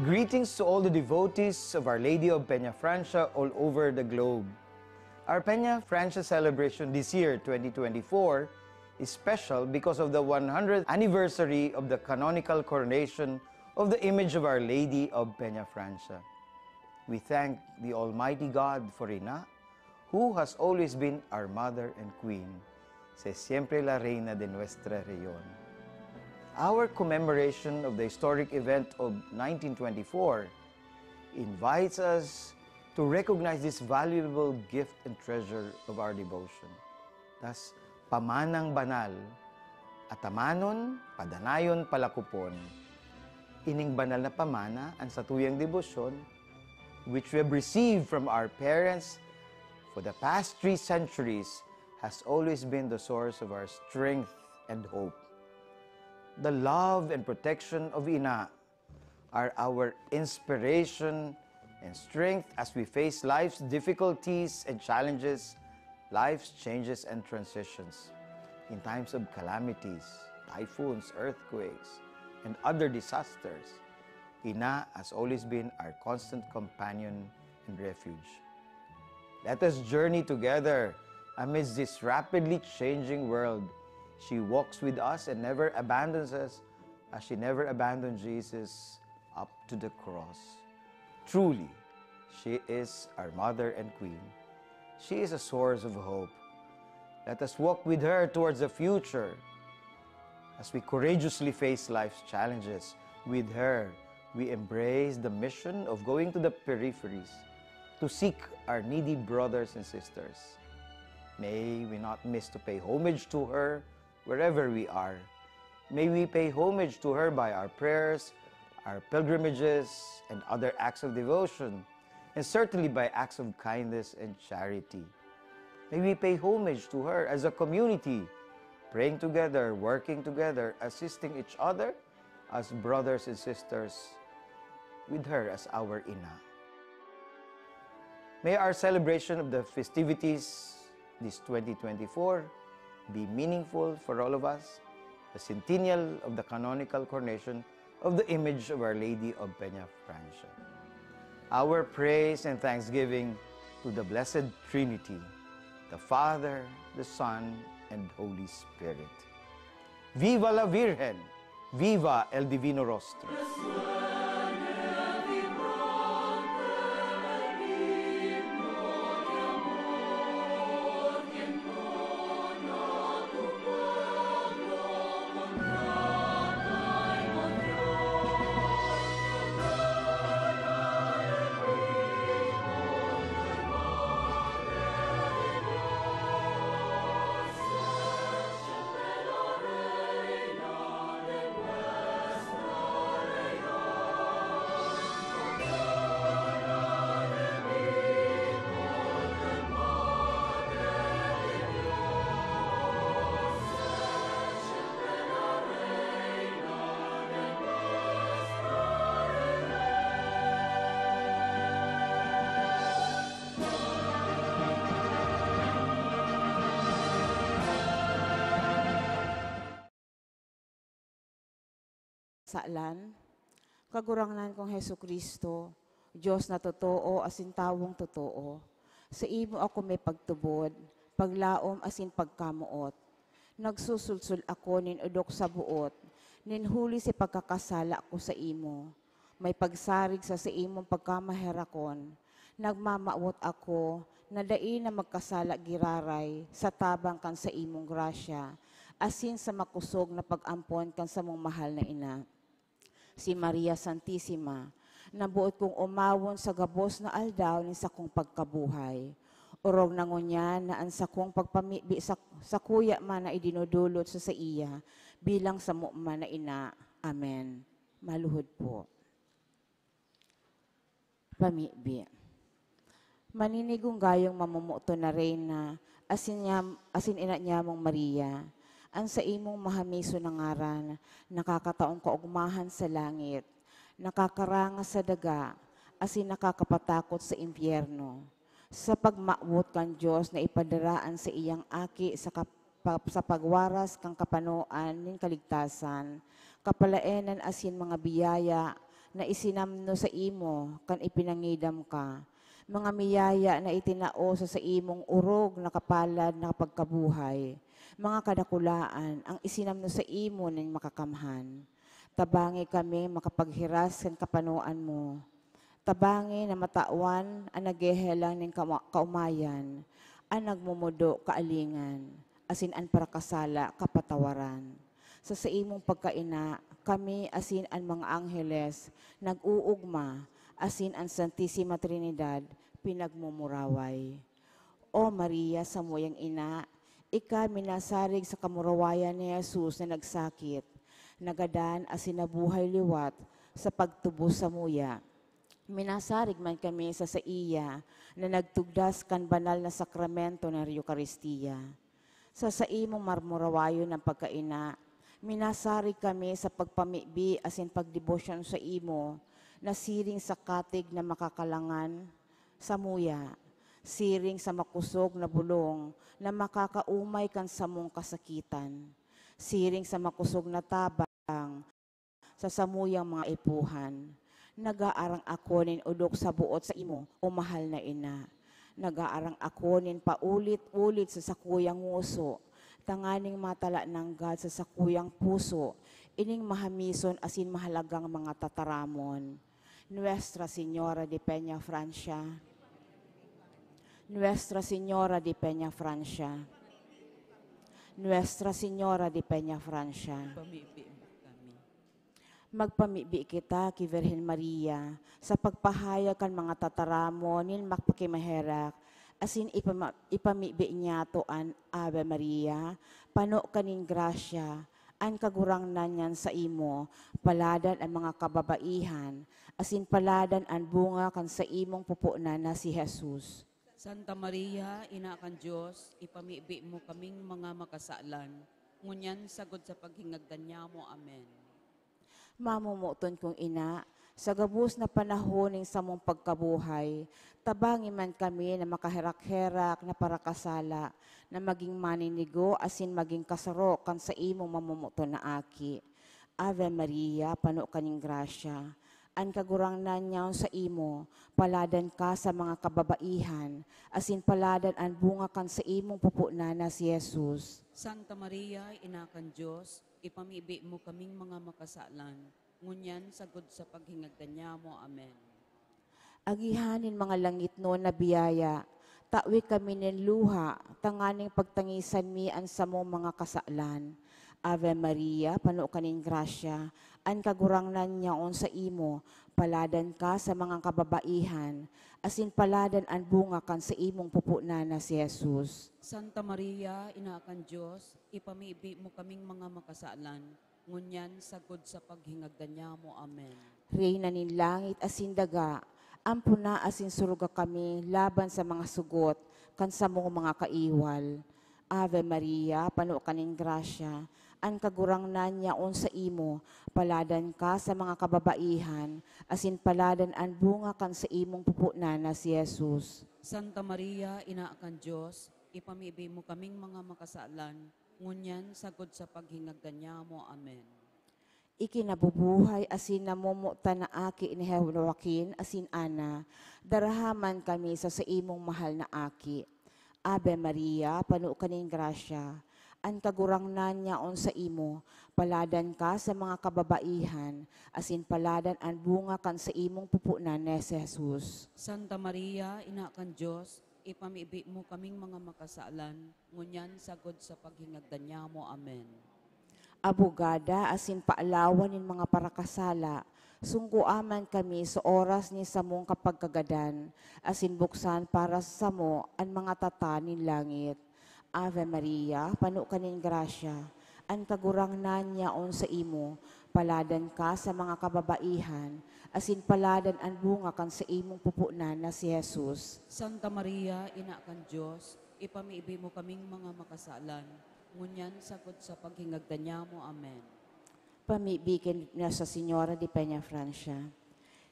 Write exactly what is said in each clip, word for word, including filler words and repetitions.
Greetings to all the devotees of Our Lady of Peñafrancia all over the globe. Our Peñafrancia celebration this year, twenty twenty-four, is special because of the one hundredth anniversary of the canonical coronation of the image of Our Lady of Peñafrancia. We thank the Almighty God for Ina, who has always been our Mother and Queen, si siempre la Reina de nuestra región. Our commemoration of the historic event of nineteen twenty-four invites us to recognize this valuable gift and treasure of our devotion. Thus, pamanang banal, atamanon, padanayon, palakopon. Ining banal na pamana, an satuyang debosyon, which we have received from our parents for the past three centuries, has always been the source of our strength and hope. The love and protection of Ina are our inspiration and strength as we face life's difficulties and challenges, life's changes and transitions. In times of calamities, typhoons, earthquakes, and other disasters, Ina has always been our constant companion and refuge. Let us journey together amidst this rapidly changing world. She walks with us and never abandons us, as she never abandoned Jesus up to the cross. Truly, she is our Mother and Queen. She is a source of hope. Let us walk with her towards the future. As we courageously face life's challenges, with her, we embrace the mission of going to the peripheries to seek our needy brothers and sisters. May we not miss to pay homage to her wherever we are. May we pay homage to her by our prayers, our pilgrimages, and other acts of devotion, and certainly by acts of kindness and charity. May we pay homage to her as a community, praying together, working together, assisting each other as brothers and sisters, with her as our Ina. May our celebration of the festivities this twenty twenty-four be meaningful for all of us, the centennial of the canonical coronation of the image of Our Lady of Peñafrancia. Our praise and thanksgiving to the Blessed Trinity, the Father, the Son, and Holy Spirit. Viva la Virgen! Viva el Divino Rostro! Salan, Kagurangnan kong Jesu-Cristo, Dios na totoo asin tawong totoo, saimo ako may pagtubod, paglaom asin pagkamoot. Nagsusulsol ako nin odok sa boot, nin huli sa pagkakasala ko saimo. May pagsarig sa saimong pagkamaherakon, nagmamawot ako na dai na magkasala giraray sa tabang kan saimong grasya, asin sa makosog na pag-ampon kan samong mahal na ina, si Maria Santisima, na boot kong omawon sa gabos na aldaw nin sakong pagkabuhay. Orog na ngunyan na an sakong pagpamibi sa, sakuya man na idinodolot sa saiya bilang samo man na ina. Amen. Maluhod po. Pamibi. Maninigunggayong mamomoton na Reyna, asin niya, asin ina niyamong Maria, an saimong mahamiso na ngaran nakakataong kaogmahan sa langit, nakakarangas sa daga, asin nakakapatakot sa impyerno. Sa pagmawot kan Dios na ipadara an saiyang Aki sa kap-, pa-, sa pagwaras kan kapanoan nin kaligtasan, kapalaenan asin mga biyaya na isinamno saimo kan ipinangidam ka, mga miyaya na itinao sa saimong orog na kapalad na pagkabuhay, mga kadakulaan ang isinamno saimo nin Makakamhan. Tabangi kami makapaghiras kan kapanoan mo. Tabangi na matawan an naghehelang nin kama-, kaomayan, an nagmomodo kaalingan, asin an parakasala kapatawaran. Sa saimong pagkaina, kami asin an mga angheles nag-uugma, asin an Santisima Trinidad pinagmumuraway. O Maria, samuyang ina, ika minasarig sa kamurawayan ni Jesus na nagsakit, nagadan asin nabuhay liwat sa pagtubos samuya. Minasarig man kami sa saiya na nagtugdas kan banal na sakramento ng Eukaristia. Sa saimong marmurawayon ng pagkaina, minasarig kami sa pagpamibi asin pagdebosyon saimo na siring sa katig na makakalangan samuya, siring sa makosog na bulong na makakaumay kan samong kasakitan, siring sa makosog na tabang sa samuyang mga kaipuhan. Nagaarang ako nin odok sa boot saimo, o mahal na ina. Nagaarang ako nin paulit-ulit sa sakuyang ngoso, tanganing matala nanggad sa sakuyang puso ining mahamison asin mahalagang mga tataramon. Nuestra Señora de Peñafrancia. Nuestra Señora de Peñafrancia. Nuestra Señora de Peñafrancia. Pamibi mo kami. Magpamibi kita ki Virgen Maria sa pagpahayag kan mga tataramon nin mapakimaherak, asin ipama-, ipamibi niyato an Ave Maria, pano ka nin grasya, an Kagurangnan niyan saimo, paladan an mga kababaihan, asin paladan an bunga kan saimong pupunan na si Jesus. Santa Maria, Ina kan Dios, ipamibi mo kaming mga makasalan, ngunyan sagod sa paghingagdan nyamo. Amen. Mamomoton kong ina, sa gabos na panahon ning samong pagkabuhay, tabangi man kami na makaherak-herak na parakasala, na magin maninigo asin magin kasaro kan saimong mamomoton na Aki. Ave Maria, pano ka nin grasya. An Kagurangnan yaon saimo, paladan ka sa mga kababaihan, asin paladan an bunga kan saimong pupunan na si Jesus. Santa Maria, Ina kan Dios, ipamibi mo kaming mga makasalan, ngunyan sagod sa paghingagdan nyamo. Amen. Agihan nin mga langitnon na biyaya, tawi kami nin luha, tanganing pagtangisan mi an samong mga kasalan. Ave Maria, pano ka nin grasya, an Kagurangnan yaon saimo, paladan ka sa mga kababaihan, asin paladan an bunga kan saimong pupunan na si Jesus. Santa Maria, Ina kan Dios, ipamibi mo kaming mga makasalan, ngunyan sagod sa paghingagdan nyamo. Amen. Reyna nin langit asin daga, ampona asin suruga kami laban sa mga sugot kan samong mga kaiwal. Ave Maria, pano ka nin grasya, an Kagurangnan yaon saimo, paladan ka sa mga kababaihan, asin paladan an bunga kan saimong pupunan na si Jesus. Santa Maria, Ina kan Dios, ipamibi mo kaming mga makasalan, ngunyan sagod sa paghingagdan nyamo. Amen. Ikinabubuhay asin namomotan na aki ni Joaquin asin Ana, daraha man kami sa saimong mahal na aki. Ave Maria, pano ka nin grasya, an Kagurangnan yaon saimo, paladan ka sa mga kababaihan, asin paladan an bunga kan saimong pupunan na si Jesus. Santa Maria, Ina kan Dios, ipamibi mo kaming mga makasalan, ngunyan sagod sa paghingagdan nyamo. Amen. Abogada asin paalawan nin mga parakasala, sunggoa man kami sa oras nin samong kapagkagadan, asin buksan para sa samo an mga tata nin langit. Ave Maria, pano ka nin grasya, an Kagurangnan yaon saimo, paladan ka sa mga kababaihan, asin paladan an bunga kan saimong pupunan na si Jesus. Santa Maria, Ina kan Dios, ipamibi mo kaming mga makasalan, ngunyan sagod sa paghingagdan nyamo. Amen. Pamibi ki Nuestra Señora de Peñafrancia.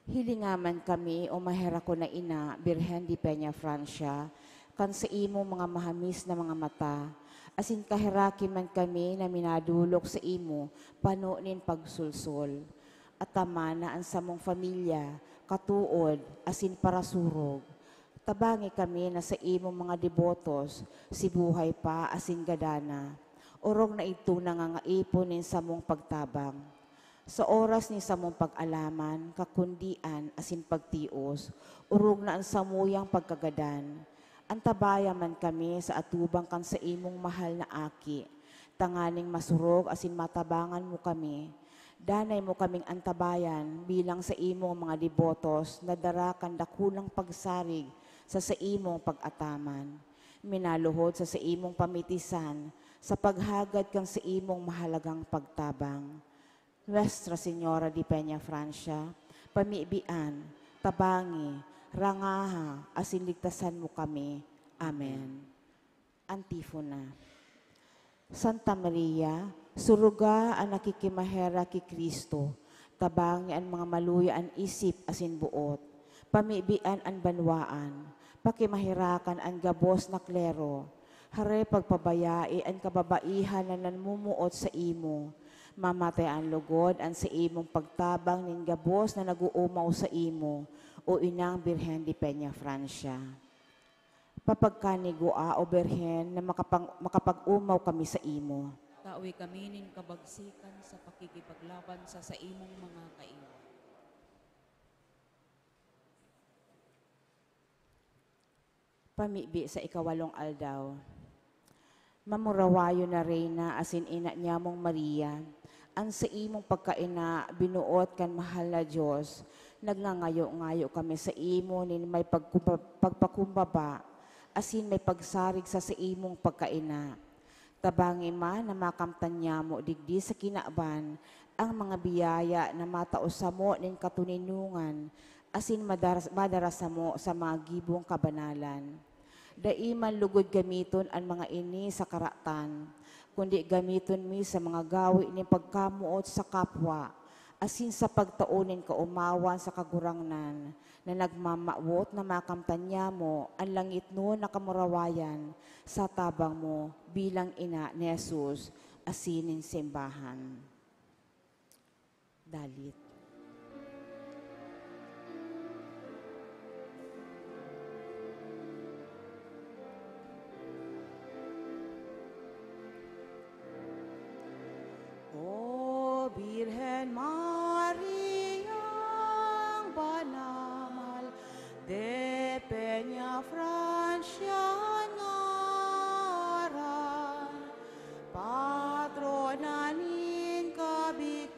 Hilinga man kami, o maherak na ina, Birhen de Peñafrancia, kan saimong mga mahamis na mga mata, asin kaheraki man kami na minadolok saimo pano nin pagsolsol. Atamana an samong familya, katood, asin parasurog. Tabangi kami na saimong mga debotos, si buhay pa asin gadana. Orog na idto nangangaipon nin samong pagtabang. Sa oras nin samong pag-alaman, kakundian, asin pagtios, orog na an samuyang pagkagadan. Antabayan man kami sa atubang kan saimong mahal na Aki, tanganing masurog asin matabangan mo kami. Danay mo kaming antabayan bilang saimong mga debotos na dara kan dakulang pagsarig sa saimong pag-ataman. Minaluhod sa saimong pamitisan, sa paghagad kan saimong mahalagang pagtabang. Nuestra Señora de Peñafrancia, pamibian, tabangi, rangaha, asin ligtasan mo kami. Amen. Antifona. Santa Maria, suruga an nakikimaherak ki Cristo, tabangi an mga maluya an isip asin boot, pamibian an banwaan, pakimaherakan an gabos na klero, hare pagpabayai an kababaihan na namumuot saimo, mamatay an logod an saimong pagtabang nin gabos na nag-oomaw saimo, o Inang Birhen de Peñafrancia. Papagkanigua, O Birhen, na makapang-, makapag-omaw kami saimo. Tawe kami nin kabagsikan sa pakikipaglaban sa saimong mga kaiwal. Pamibi sa ikawalong aldaw. Mamurawayon na Reyna asin ina niyamong Maria, an saimong pagkaina binuot kan mahal na Dios, nagngangayo-ngayo kami saimo nin may pagkumba-, pagpakumbaba asin may pagsarig sa saimong pagkaina. Tabangi man na makamtan niyamo digdi sa kinaban ang mga biyaya na matao samo nin katoninongan asin madar-, madara samo sa mga gibong kabanalan. Dai man lugod gamiton an mga ini sa karatan, kundi gamiton mi sa mga gawe nin pagkamoot sa kapwa, asin sa pagtao nin kaomawan sa Kagurangnan, na nagmamawot na makamtan niyamo an langitnon na kamurawayan sa tabang mo bilang ina ni Jesus asin nin simbahan. Dalit. O Birhen Mariang banal, de Peñafrancia ngaran, patrona nin kabikolan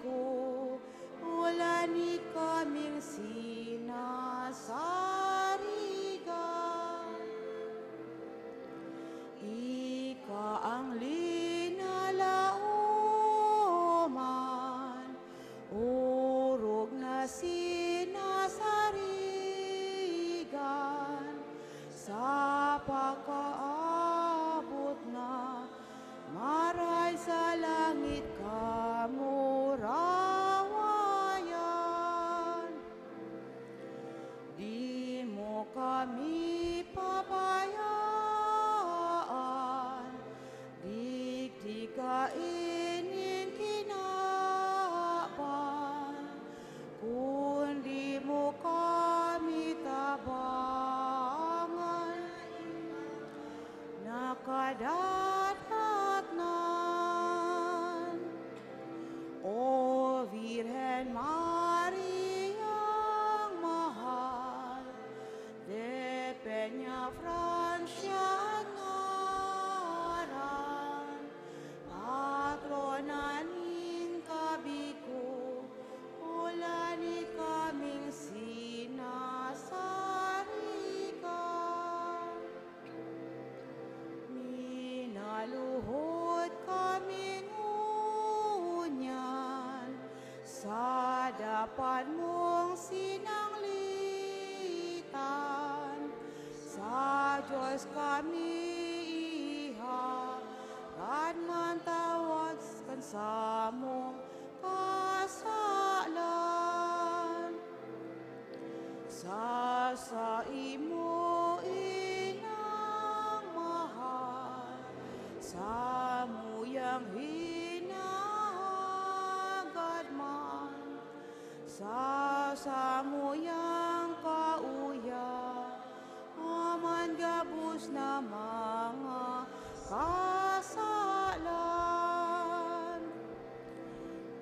ni kaming sinasarigan. Ika ang linalaoman, orog na sinasarigan, sa pakaabot na maray sa langit kamurawayan. Di mo kami pabayaan, digdi kaining kinaban, kundi mo kami tabangan na kadadatnan. O Virgen Mariang mahal, de Peñafrancia an ngaran, patrona nin kabikolan ni kaming sinasarigan. Minaluhod kami ngunyan sa dapan mong sinanglitan. Sa Dios kami ihagad man tawad kan samong kasalan. Sa saimo, inang mahal, samuyang hinahagad man, samuyang kauya, aman gabos na mga kasalan.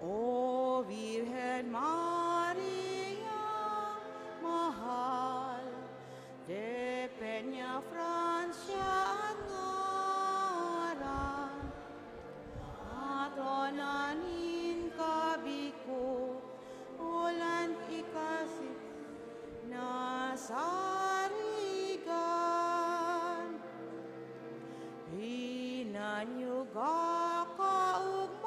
O Virgen Maria, mahal, de Peña Francia an ngaran, patrona nin kabiko, ulan ikasi nasarigan. Hinanyuga kaogmahan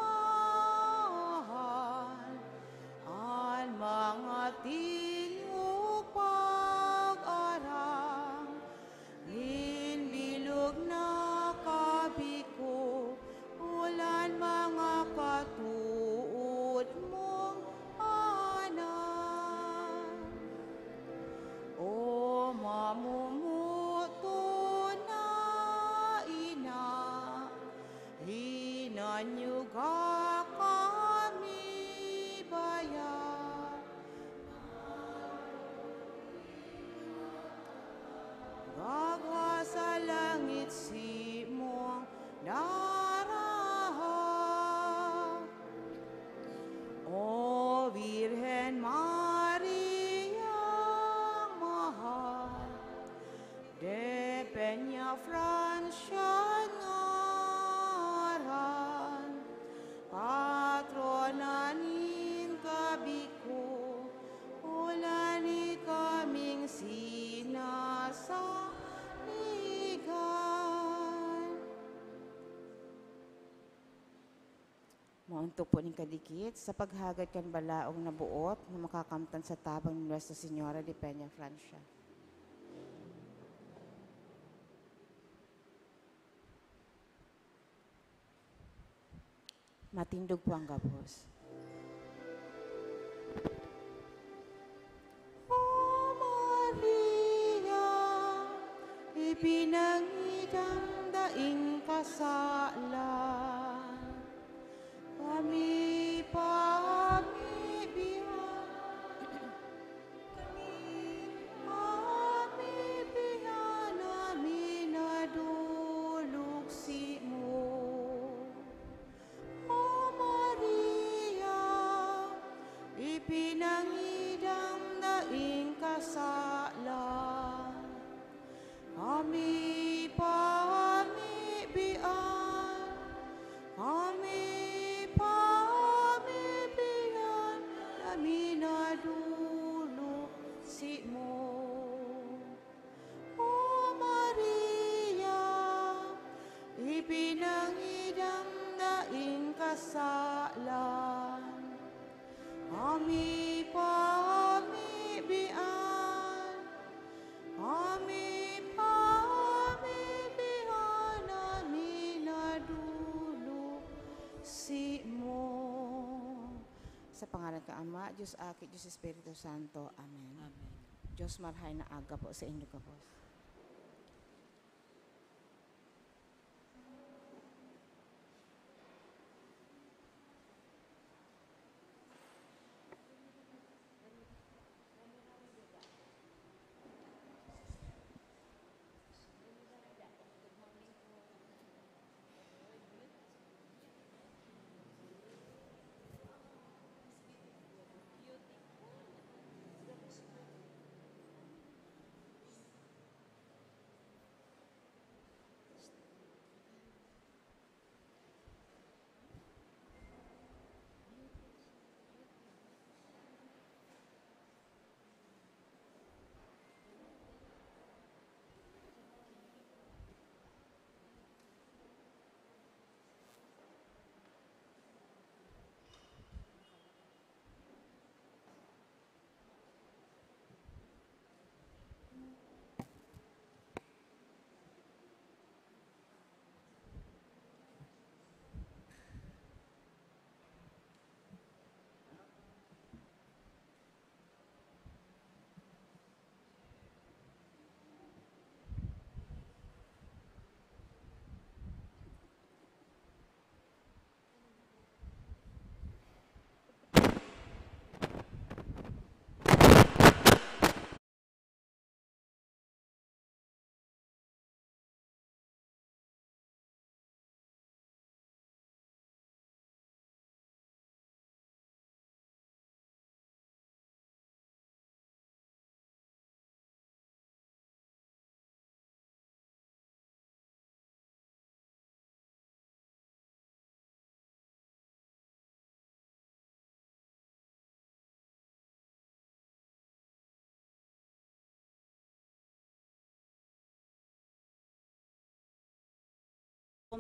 an mga tingog pag-aram, nin bilog na kabiko, ulan mga katood mong anak. O mamomoton na ina, hinanyuga kami bayat. Gagwa sa langit simong daraha. O Virgen Maria, mahal, de Peña Francia ngaran, patrona nin kabiko, ulan ikaming sinasaligan. Maontok po nin kadikit sa paghagad kan balaog na boot na makakamtan sa tabang ni Nuestra Señora de Peña Francia. Matindog po ang gabos. O Maria, ipinangidang daing kasalan, kami pamibihan, kami pamibihan na minadolok simo. O Maria, ipinangidang daing kasalan, kami pamibian, kami pamibian na minadolok simo. O Maria, ipinangidang daing kasalan, kami pamibian, kami pamibian na minadolok simo. Sa pangalan kan Ama, Dios Aki, Dios Espiritu Santo. Amen. Amen. Dios marhay na aga po sa inyo gabos.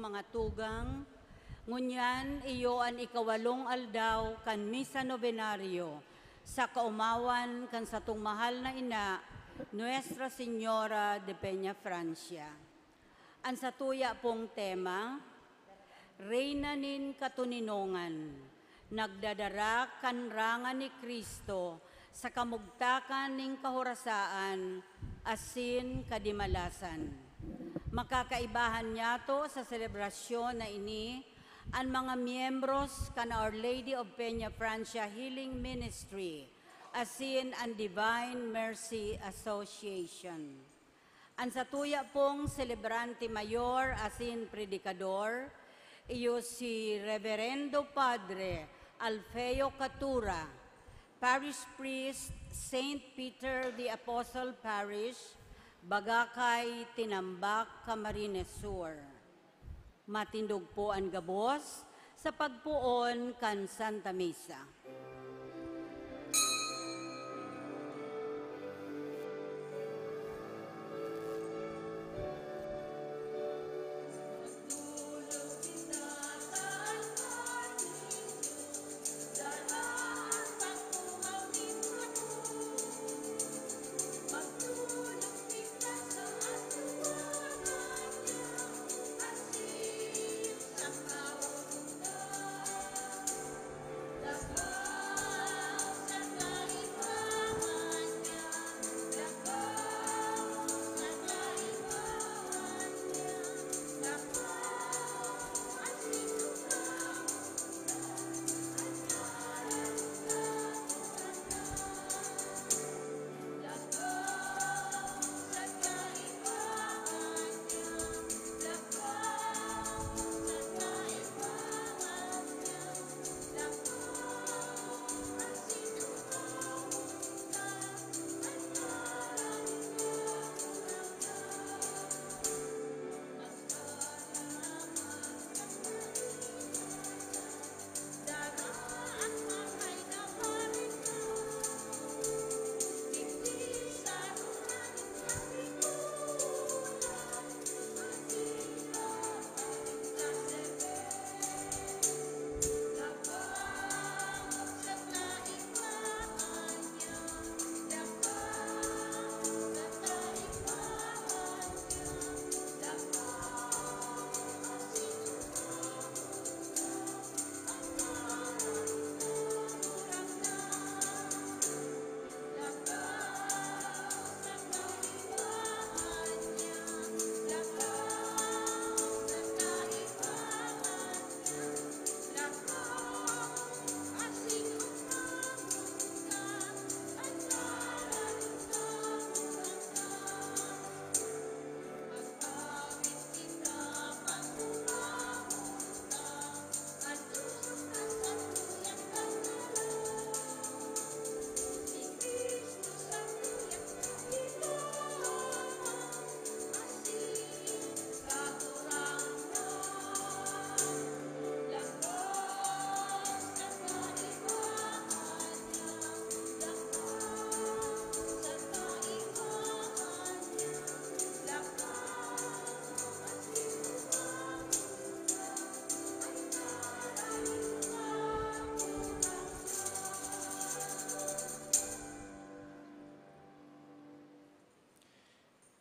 Mga tugang, ngunyan iyo an ikawalong aldaw kan Misa Novenario sa kaomawan kan satong mahal na ina, Nuestra Señora de Peña Francia. An satuya pong tema, Reyna nin Katoninongan, nagdadara kan rangan ni Cristo sa kamugtakan nin kahorasaan asin kadimalasan. Makakaibahan niyato sa selebrasyon na ini an mga miyembros kan Our Lady of Peña Francia Healing Ministry asin an Divine Mercy Association. An satuya pong selebrante mayor asin predikador, iyo si Reverendo Padre Alfeo Catura, Parish Priest, Saint Peter the Apostle Parish, Bagacay, Tinambac, Camarines Sur. Matindog po an gabos sa pagpoon kan Santa Misa.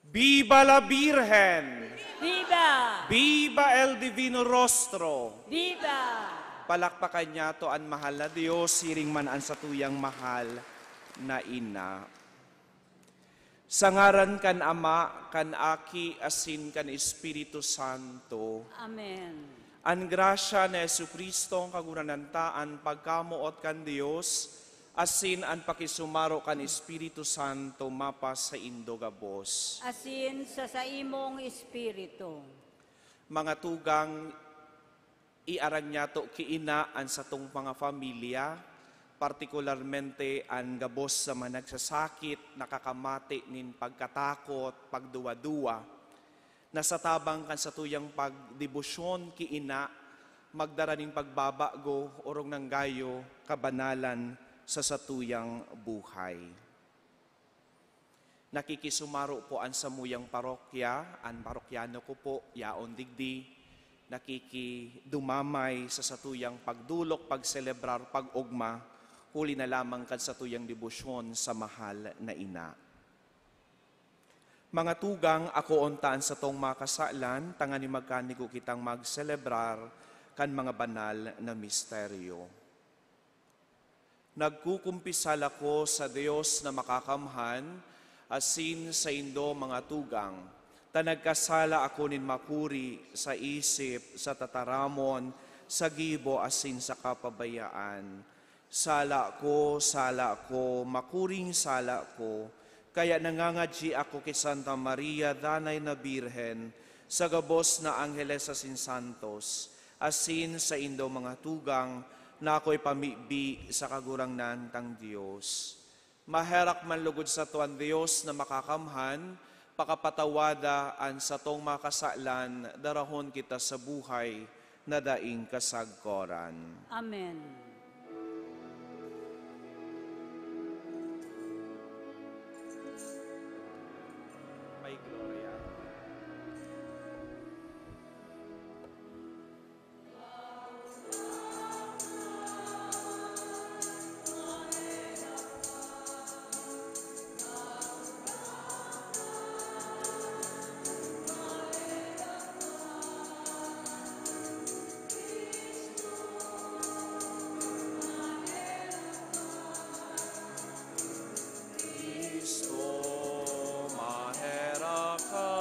Viva la Virgen! Viva! Viva el Divino Rostro! Viva! Palakpakan niyato an mahal na Dios, siring man an satuyang mahal na ina. Sa ngaran kan Ama, kan Aki, asin kan Espiritu Santo. Amen. An grasya ni Jesu-Cristo, an Kagurangnan ta, an pagkamoot kan Dios, asin an pakisumaro kan Espiritu Santo mapasaindo gabos. Asin sa saimong espiritu. Mga tugang, iarang niyato ki ina an satong mga pamilya, partikularmente an gabos sa mga nagsasakit, nakakamati nin pagkatakot, pagduwa-duwa, na sa tabang kan satuyang pagdebosyon ki ina, magdara nin pagbabago, orog nanggayo, kabanalan sa satuyang buhay. Nakikisumaro po an samuyang parokya, an parokyano ko po, yaon digdi. Nakikidumamay sa satuyang pagdolok, pagselebrar, pag-ogma, huli na lamang kan satuyang debosyon sa mahal na ina. Mga tugang, akoon ta an satong mga kasalan, tanganing magkanigo kitang magselebrar kan mga banal na misteryo. Nagkukumpisal ako sa Dios na makakamhan, asin saindo, mga tugang, ta nagkasala ako nin makuri sa isip, sa tataramon, sa gibo, asin sa kapabayaan. Sala ko, sala ko, makuring sala ko, kaya nangangadyi ako ki Santa Maria, danay na Birhen, sa gabos na angheles asin santos, asin saindo, mga tugang, na ako ipamibi sa Kagurangnan tang Dios. Maherak man lugod sato an Dios na makakamhan, pakapatawada an satong mga kasalan, darahon kita sa buhay na daing kasagkoran. Amen. May gloria. Cristo, maherak ka.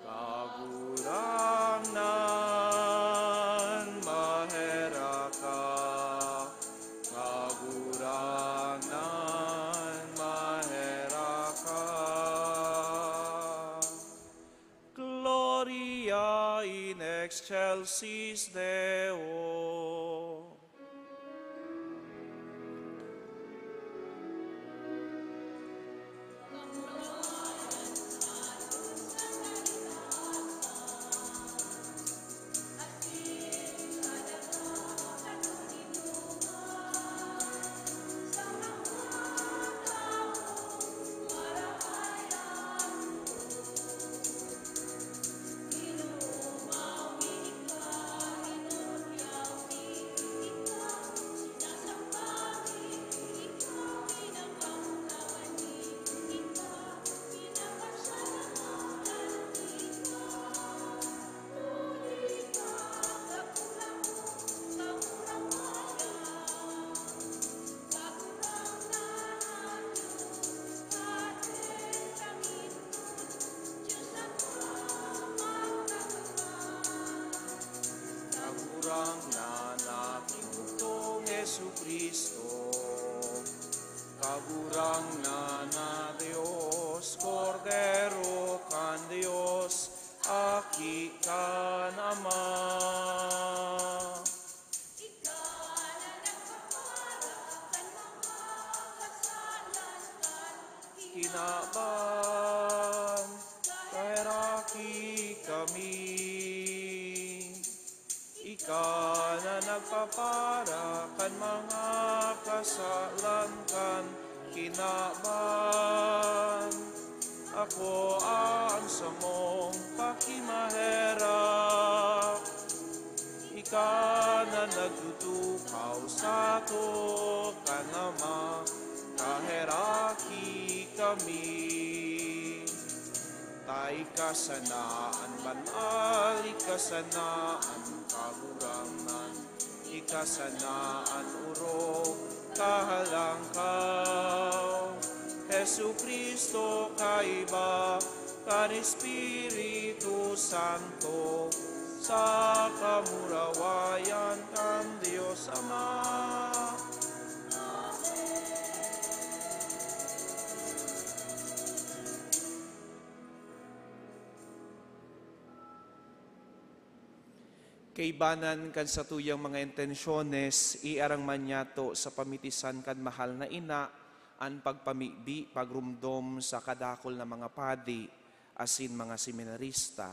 Kagurangnan, maherak ka. Kagurangnan, maherak ka. Gloria in excelsis Deo. Kagurangnan na tigugtong Jesu-Cristo, Kagurangnan na Dios, Kordero kan Dios, Aki kan Ama. Ika na nagpapara kan mga kasalan kan kinaban, kaheraki kami. Ika na nagpapara kan mga kasalan kan kinaban. Ako ang samong pakimaherak. Ika na nagtutukaw sato kan Ama, kaheraki kami. Ta ika sana an banal, ika sana an kagurangnan, ika sana an orog, kahalangkaw. Jesu-Cristo, kaiba kan Espiritu Santo, sa kamurawayan kan Dios Ama. Kaibanan kan satuyang mga intensyones, iarang man niyato sa pamitisan kan mahal na ina an pagpamibi, pagromdom sa kadakul na mga padi asin mga seminarista.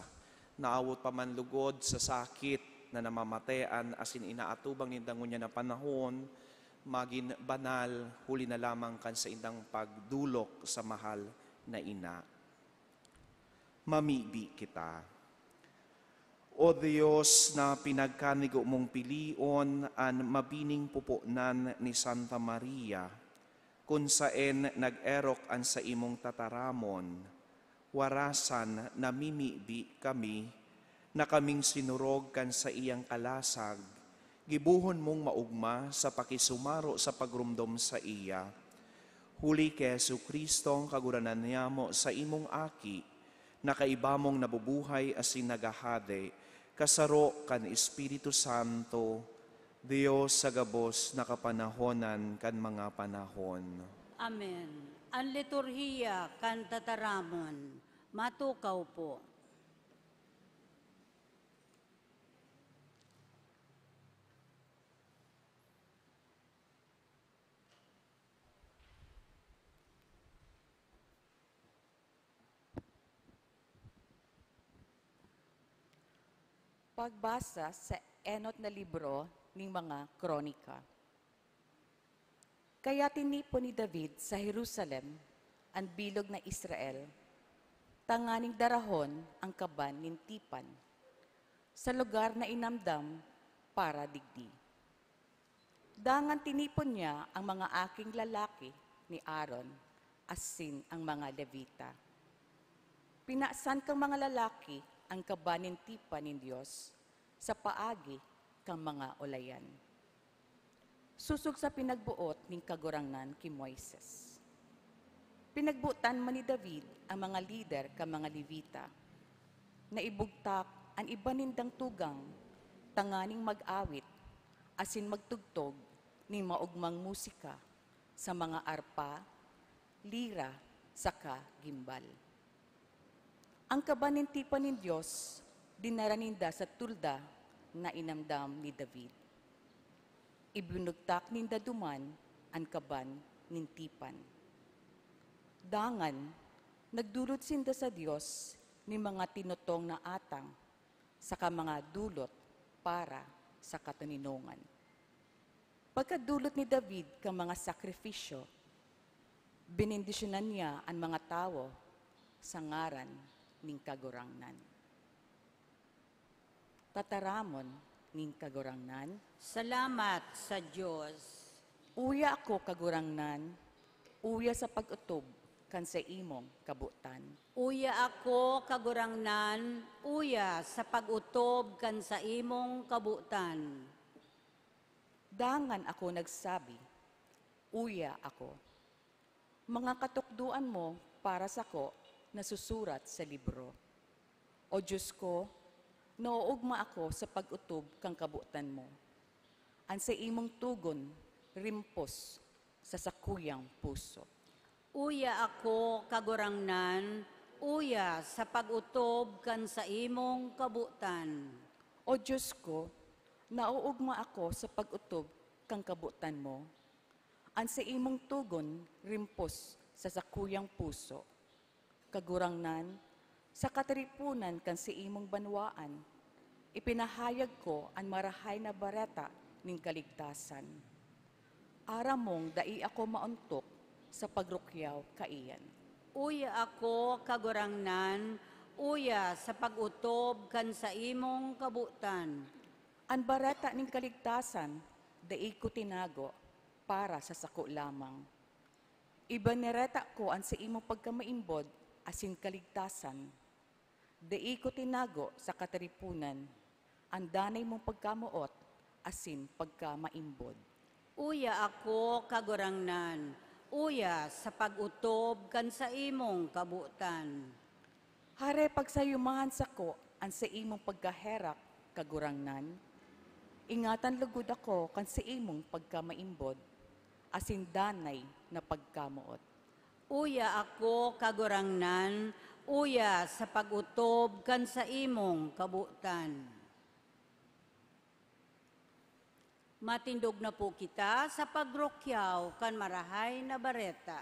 Naawot pa man lugod sa sakit na namamatean asin inaatubang ninda ngunyan na panahon, magin banal huli na lamang kan saindang pagdolok sa mahal na ina. Mamibi kita. O Dios, na pinagkanigo mong pilion an mabining pupunan ni Santa Maria, kun saen nag-erok an saimong tataramon, warasan namimibi kami na kaming sinurog kan saiyang kalasag, gibohon mong maogma sa pakisumaro sa pagromdom saiya. Huli ki Jesu-Cristo, ang Kagurangnan niyamo, saimong Aki, na kaiba mong nabubuhay asin naghahade, kasaro kan Espiritu Santo, Dios sa gabos na kapanahonan kan mga panahon. Amen. An liturhiya kan tataramon, matukaw po. Pagbasa sa enot na libro nin mga Kronika. Kaya tinipon ni David sa Jerusalem an bilog na Israel, tanganing darahon an kaban nin tipan sa lugar na inamdam para digdi. Dangan tinipon niya an mga aking lalaki ni Aaron asin an mga Levita. Pinasan kan mga lalaki an kaban nin tipan nin Dios sa paagi kan mga ulayan, sosog sa pinagboot nin Kagurangnan ki Moises. Pinagbotan man ni David an mga lider kan mga Levita na ibugtak an iba nindang tugang tanganing mag-awit asin magtugtog nin maogmang musika sa mga arpa, lira, saka gimbal. An kaban nin tipan nin Dios dinara ninda sa tolda na inamdam ni David. Ibinugtak ninda duman an kaban nin tipan. Dangan, nagdolot sinda sa Dios nin mga tinotong na atang saka mga dolot para sa katoninongan. Pagkadolot ni David kan mga sakrifisyo, benendisyonan niya an mga tawo sa ngaran nin Kagurangnan. Tataramon nin Kagurangnan. Salamat sa Dios. Uya ako, Kagurangnan, uya sa pag-otob kan saimong kabotan. Uya ako, Kagurangnan, uya sa pag-otob kan saimong kabotan. Dangan ako nagsabi, "Uya ako." Mga katukdoan mo para sako nasusurat sa libro. O Dios ko, naoogma ako sa pag-otob kan kabotan mo. An saimong togon rimpos sa sakuyang puso. Uya ako, Kagurangnan, uya sa pag-otob kan saimong kabotan. O Dios ko, naoogma ako sa pag-otob kan kabotan mo. An saimong togon rimpos sa sakuyang puso. Kagurangnan, sa katiriponan kan saimong banwaan, ipinahayag ko an Marahay na Bareta nin kaligtasan. Aram mong dai ako maontok sa pagrukyaw kaiyan. Uya ako, Kagurangnan, uya sa pag-otob kan saimong kabotan. An bareta nin kaligtasan dai ko tinago para sa sako lamang. Ibinareta ko an saimong pagkamaimbod asin kaligtasan. Dai ko tinago sa katiriponan an danay mong pagkamoot asin pagkamaimbod. Uya ako, Kagurangnan, uya sa pag-otob kan saimong kabotan. Hare pagsayumahan sako an saimong pagkaherak, Kagurangnan. Ingatan logod ako kan saimong pagkamaimbod asin danay na pagkamoot. Uya ako, Kagurangnan, uya sa pag-otob kan saimong kabotan. Matindog na po kita sa pagrukyaw kan Marahay na Bareta.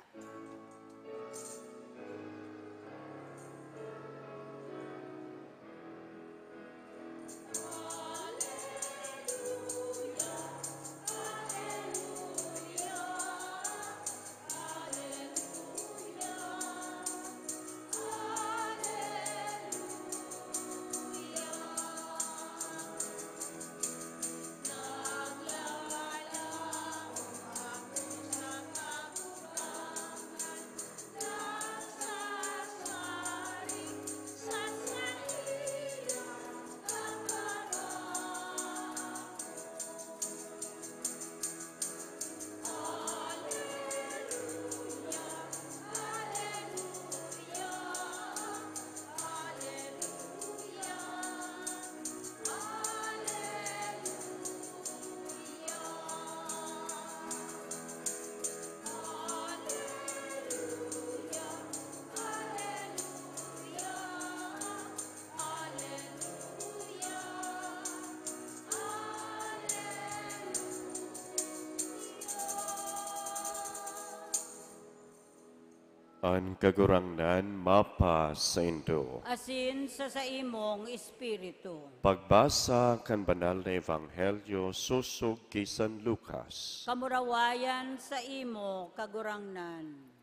An Kagurangnan mapasaindo. Asin sa saimong espiritu. Pagbasa kan Banal na Ebanghelyo sosog ki San Lucas. Kamurawayan sa imo, Kagurangnan.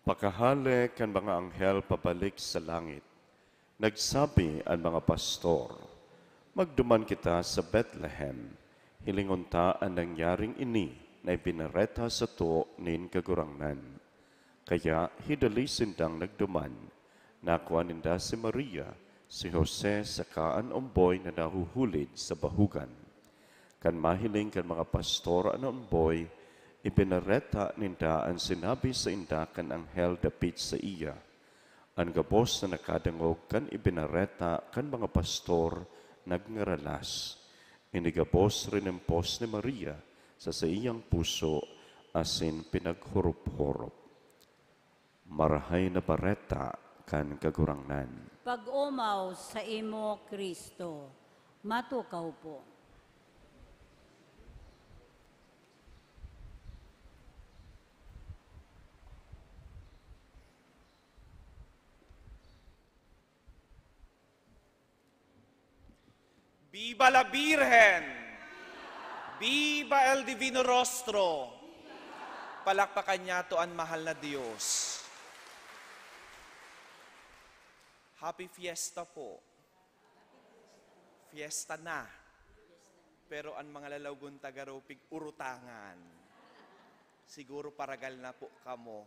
Pakahale kan mga anghel pabalik sa langit, nagsabi an mga pastor, "Magduman kita sa Betlehem, hilingon ta an nangyaring ini na ibinareta sato nin Kagurangnan." Kaya hidali sindang nagduman. Nakua ninda si Maria, si Jose, saka an omboy na nahuhulid sa bahugan. Kan mahiling kan mga pastor an omboy, ibinareta ninda an sinabi sainda kan anghel dapit saiya. An gabos na nakadangog kan ibinareta kan mga pastor nagngaralas. Ini gabos rinimpos ni Maria sa saiyang puso asin pinaghorop-horop. Marahay na Bareta kan Kagurangnan. Pag-omaw saimo, Cristo. Matukaw po. Viva la Virgen! Viva el Divino Rostro! Palakpakan niyato an mahal na Dios. Happy Fiesta po. Fiesta na. Pero an mga lalawgon taga Ropig, urutangan. Siguro paragal na po kamo.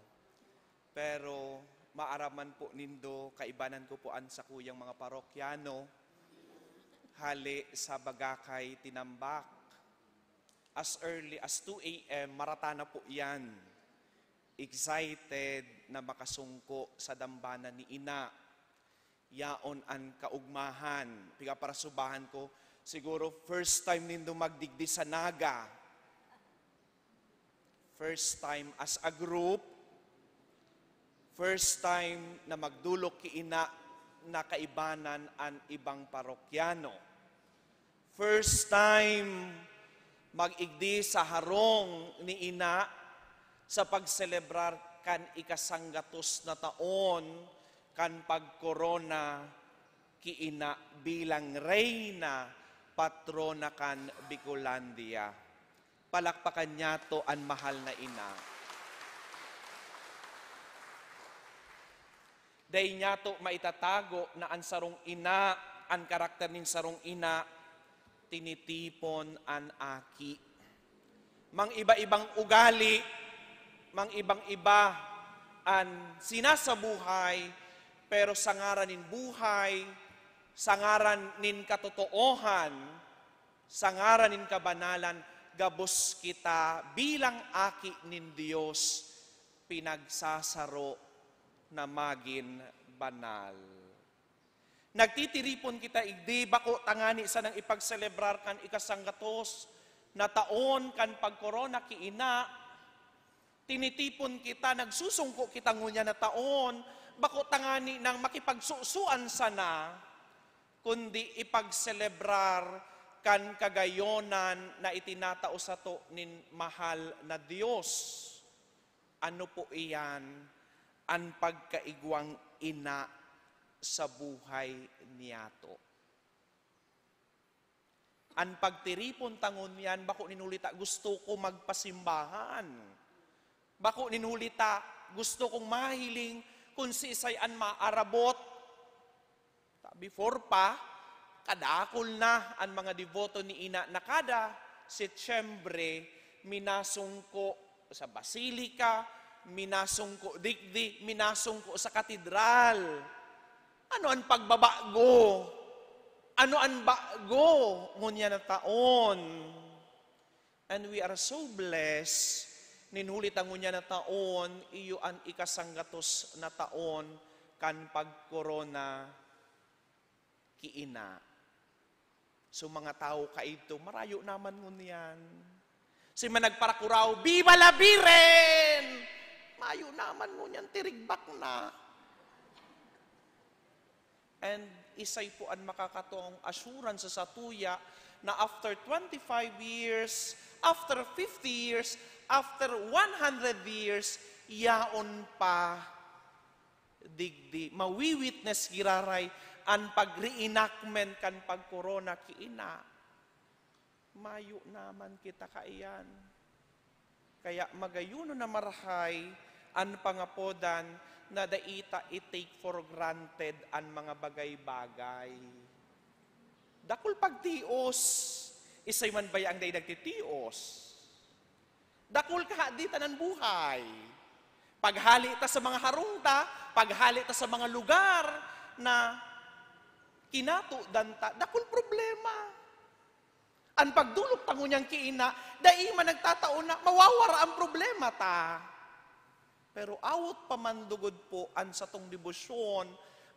Pero maaraman po nindo, kaibanan ko po an sakuyang mga parokyano, hale sa Bagakay, Tinambac. As early as two A M, marata na po yan. Excited na makasungko sa dambana ni Ina. Yaon an kaugmahan. Pigaparasubahan ko, siguro first time nindo magdigdi sa Naga. First time as a group, first time na magdolok ki Ina na kaibanan an ibang parokyano. First time mag-igdi sa harong ni Ina sa pagselebrar kan ikasanggatos na taon kan pagkorona ki Ina bilang Reyna, patrona kan Bicolandia. Palakpakan niyato an mahal na Ina. Dai niyato maitatago na an sarong ina, an karakter nin sarong ina, tinitipon an aki. Mang-iba-ibang ugali, mang-ibang-iba an sinasabuhay, pero sa ngaran nin buhay, sa ngaran nin katotoohan, sa ngaran nin kabanalan, gabos kita bilang aki nin Dios, pinagsasaro na magin banal. Nagtitiripon kita igdi, bako tangani sanang ipagselebrar kan ikasanggatos na taon kan pagkorona ki Ina. Tinitipon kita, nagsusungko kita ngunyan na taon, bako tangani nang makipagsusuan sana, kundi ipagselebrar kan kagayonan na itinatao sato nin mahal na Dios. Ano po iyan? An pagkaigwang ina sa buhay niyato. An pagtiripon ta ngunyan, bako nin huli ta gusto ko magpasimbahan. Bako nin huli ta gusto kong mahiling kun siisay an maarabot. Ta, before pa, kadakul na an mga deboto ni Ina na kada Setyembre, minasungko sa Basilica, minasungko digdi, minasungko sa Katedral. Ano an pagbabago? Ano an bago ngunyan na taon? And we are so blessed, nin huli ta ngunyan na taon, iyo an ikasanggatos na taon kan pagkorona ki Ina. So, mga tawo kaidto, marayo naman ngunyan. Si man nagparakuraw, "Viva la Virgen!" Mayo naman ngunyan, tirigbak na. And isay po an makakatong assurance sa satuya na after twenty-five years, after fifty years, after one hundred years, yaon pa digdi. Mawi-witness giraray an pag-reenactment kan pagkorona ki ina. Mayo naman kita kaiyan. Kaya magayon na marahay an pangapodan na dai ta i-take for granted an mga bagay-bagay. Dakul pagtios, isay man baya ang dai nagtitios. Dakul kahaditan an buhay. Paghali ta sa mga harong ta, paghali ta sa mga lugar na kinatudan ta, dakul problema. An pagdolok ta ngunyan ki ina, dai man nagtatao na mawawara an problema ta. Pero awot pa man lugod po an satong debosyon,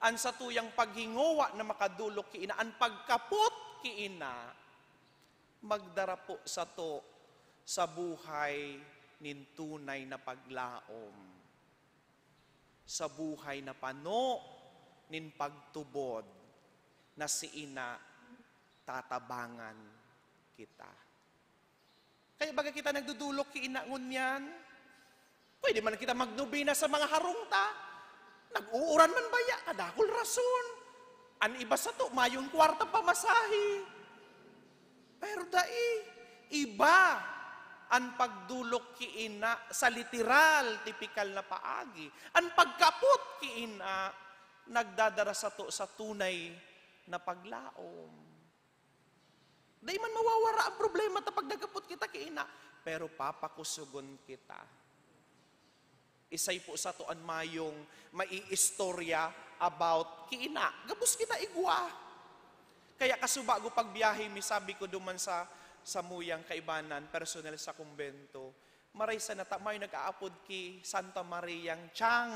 an satuyang paghingowa na makadolok ki ina, an pagkapot ki ina, magdara po sato sa buhay nin tunay na paglaom, sa buhay na pano nin pagtubod na si ina tatabangan kita. Kaya baga kita nagdodolok ki ina ngunyan? Pwede man kita magnobena sa mga harong ta. Nag-uuran man baya, kadakul rason. An iba sato, mayong kwarta pamasahe. Pero dai, iba an pagdolok ki ina sa literal, tipikal na paagi. An pagkapot ki ina, nagdadara sato sa tunay na paglaom. Dai man mawawara ang problema ta pag nagkapot kita ki ina, pero papakusogon kita. Isay po sato an mayong maiistorya about ki ina. Gabos kita igwa. Kaya kasubago pagbiyahe mi, sabi ko duman sa samuyang kaibanan, personnel sa kumbento, maray sana ta mayo nag-aapod ki Santa Mariang Chang,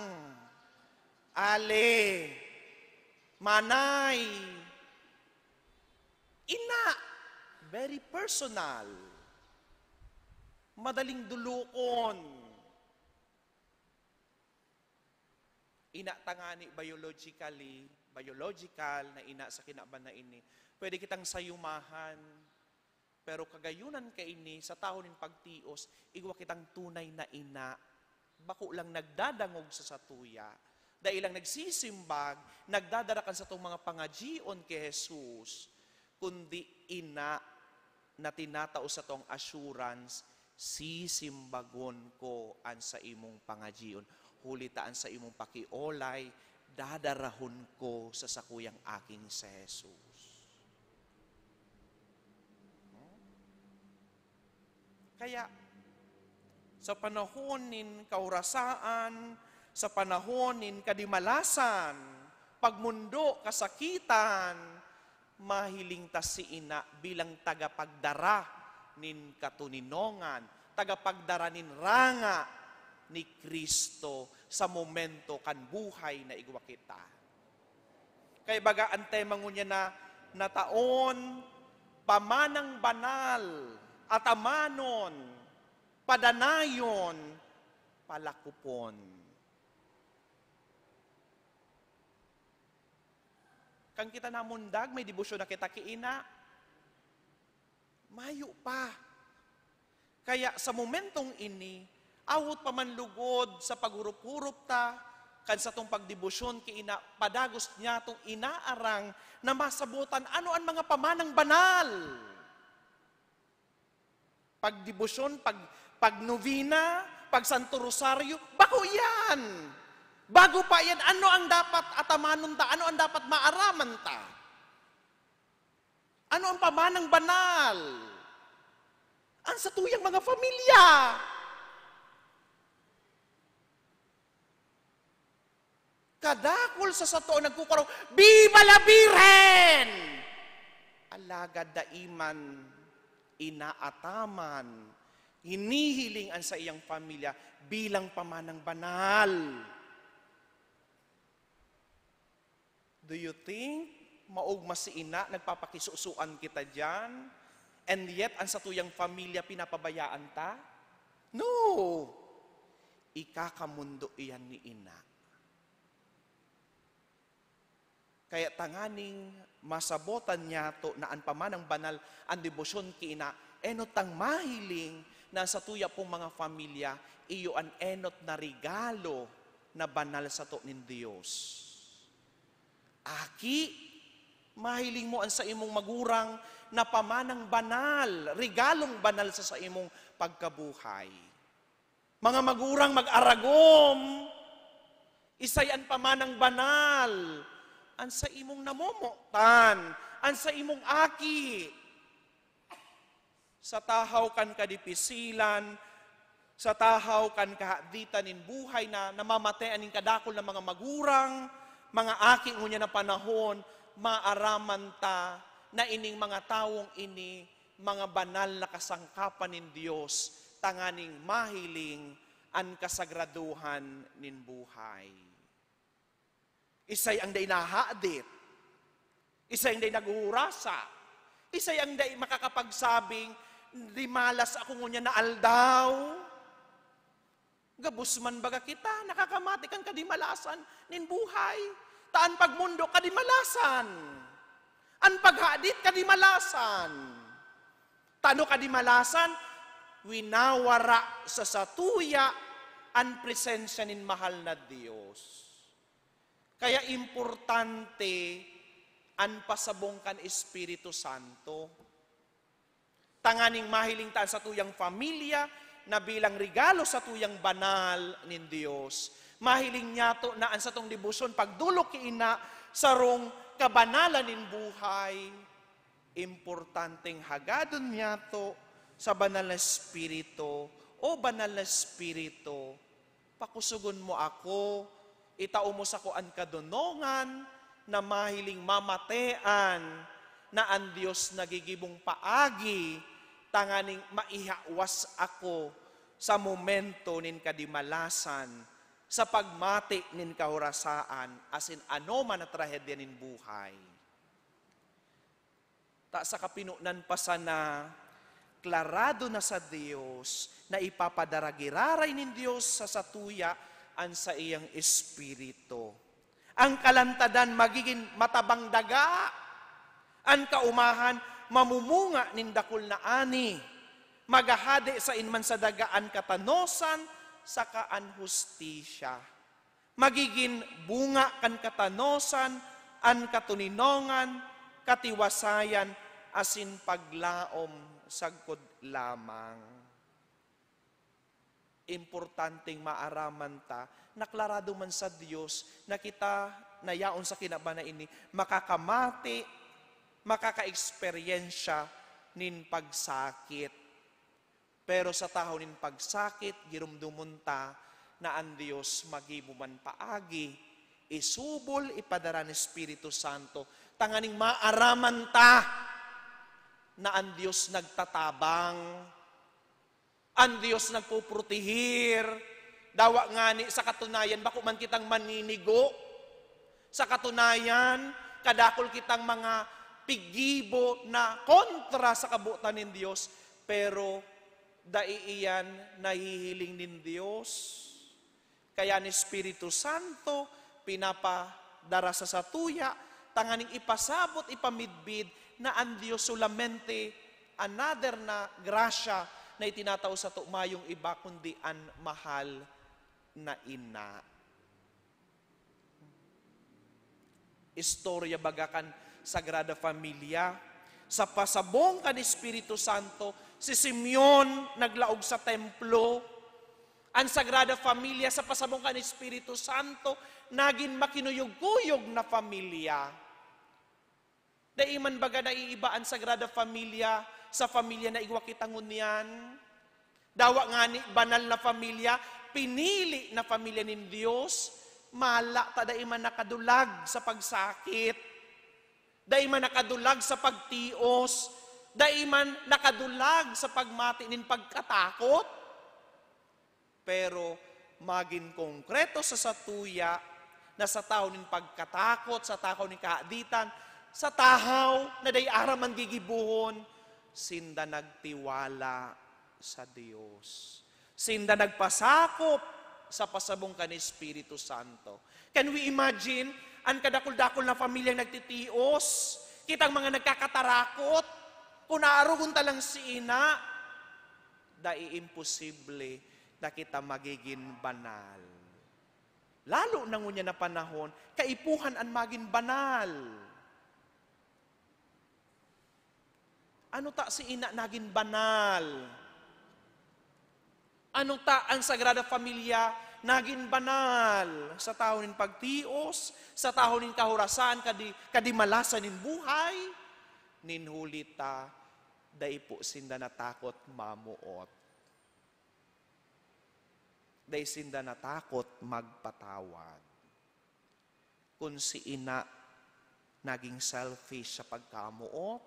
Ale, Manay, Ina, very personal. Madaling dolokon. Ina tangani biologically, biological na ina sa kinaban na ini. Pwede kitang sayumahan. Pero kagayunan kaini, sa tahaw nin pagtios, igwa kitang tunay na ina. Bako lang nagdadangog sa satuya. Dai lang nagsisimbag, nagdadara kan satong mga pangadyion ki Jesus, kundi ina na tinatao satong assurance, "Sisimbagon ko an saimong pangadyion, huli ta an saimong pakiolay, dadarahon ko sa sakuyang aking si Jesus." Kaya, sa panahon nin kaurasaan, sa panahon nin kadimalasan, pagmundo, kasakitan, mahiling ta si ina bilang tagapagdara nin katoninongan, tagapagdara nin ranga ni Cristo sa momento kan buhay na igwa kita. Kaya baga an tema ngunyan na nataon, pamanang banal, atamanon, padanayon, palakopon. Kan kita namundag, may debosyon na kita ki ina. Mayo pa. Kaya sa momentong ini, awot pa man lugod sa paghurup-hurup ta, kan satong pagdebosyon ki ina, padagos niyatong inaarang na masabotan ano an mga pamanang banal. Pagdebosyon, pag, pagnovena, pagsanto rosaryo, bako iyan. Bago pa iyan, ano ang dapat atamanon ta? Ano ang dapat maaraman ta? Ano ang pamanang banal? Ang satuyang mga pamilya. Kadakul sa sato nagkukuraw, "Viva la Virgen!" Alagad dai man inaataman, hinihiling an saiyang pamilya bilang pamanang banal. Do you think maogma si ina, nagpapakisusuan kita diyan? And yet, ang satuyang pamilya pinapabayaan ta? No! Ikakamundo iyan ni ina. Kaya tanganing masabotan niyato na an pamanang banal, an debosyon ki ina, enot tang mahiling na an satuya pong mga pamilya, iyo an enot na regalo na banal sato nin Dios. Aki, mahiling mo an saimong magurang na pamanang banal, regalong banal sa saimong pagkabuhay. Mga magurang, mag-aragom, isay an pamanang banal, an saimong namomotan, an saimong aki. Sa tahaw kan kadipisilan, sa tahaw kan kahaditan nin buhay na namamatean nin kadakul na mga magurang, mga aki ngunyan na panahon, maaraman ta na ining mga tawong ini mga banal na kasangkapan nin Dios tanganing mahiling an kasagradohan nin buhay. Isay ang dai nahahadit, isay ang dai naghuhurasa, isay ang dai makakapagsabing, "Dimalas ako ngunyan na aldaw." Gabos man baga kita nakakamati kan kadimalasan nin buhay. Ta an pagmondo kadimalasan. An paghadit kadimalasan. Ta ano kadimalasan? Winawara sa satuya an presensya nin mahal na Dios. Kaya importante an pasabong kan Espiritu Santo. Tanganing mahiling ta an satuyang pamilya na bilang regalo satuyang banal nin Dios. Mahiling niyato na an satong debosyon, pagdolok ki ina, sarong kabanalan nin buhay. Importanteng hagadon niyato sa Banal na Espiritu, "O Banal na Espiritu, pakusogon mo ako, itao mo sako an kadonongan na mahiling mamatean na an Dios nagigibong paagi tanganing maihawas ako sa momento nin kadimalasan, sa pagmati nin kahorasaan, asin anoman na trahedya nin buhay." Ta sa kapinonan pa sana, klarado na sa Dios na ipapadara giraray nin Dios sa satuya an saiyang Espiritu. Ang kalantadan magigin matabang daga, an kaumahan mamumunga nin dakul na ani, maghahade sain man sa daga an katanosan saka an hustisya. Magigin bunga kan katanosan an katoninongan, katiwasayan, asin paglaom sagkod lamang. Importanteng maaraman ta na klarado man sa Dios na kita na yaon sa kinaban na ini makakamati, makakaeksperyensya nin pagsakit. Pero sa tahaw nin pagsakit, giromdomon ta na an Dios magibo man paagi, isubol, ipadara an Espiritu Santo, tanganing maaraman ta na an Dios nagtatabang, an Dios nagpoproteher. Dawa ngani, sa katunayan, bako man kitang maninigo. Sa katunayan, kadakul kitang mga piggibo na kontra sa kabotan nin Dios, pero dai iyan nahihiling nin Dios. Kaya an Espiritu Santo pinapadara sa satuya tanganing ipasabot, ipamidbid na an Dios solamente another na grasya na itinatao sato mayong iba kundi an mahal na ina. Istorya baga kan Sagrada Familia. Sa pasabong kan Espiritu Santo, si Simeon naglaog sa templo. An Sagrada Familia sa pasabong kan Espiritu Santo, nagin makinuyog-kuyog na familia. Dai man baga naiiba an Sagrada Familia sa familia na igwa kita ngunyan? Dawa ngani banal na familia, pinili na familia nin Dios, mala ta dai man nakadulag sa pagsakit, dai man nakadulag sa pagtios, dai man nakadulag sa pagmati nin pagkatakot. Pero magin konkreto sa satuya na sa tahaw nin pagkatakot, sa tahaw nin kahaditan, sa tahaw na dai aram an gigibohon, sinda nagtiwala sa Dios. Sinda nagpasakop sa pasabong kan Espiritu Santo. Can we imagine An kadakul-dakul na pamilyang nagtitios, kitang mga nagkakatarakot, kun aarogon ta lang si ina, dai imposible na kita magigin banal. Lalo na ngunyan na panahon, kaipuhan an magin banal. Ano ta si ina nagin banal? Ano ta an Sagrada Familia nagin banal? Sa tahaw nin pagtios, sa tahaw nin kahurasan, kadi-, kadimalasan nin buhay, nin huli ta, dai po sinda natakot mamoot. Dai sinda natakot magpatawad. Kun si ina naging selfish sa pagkamoot,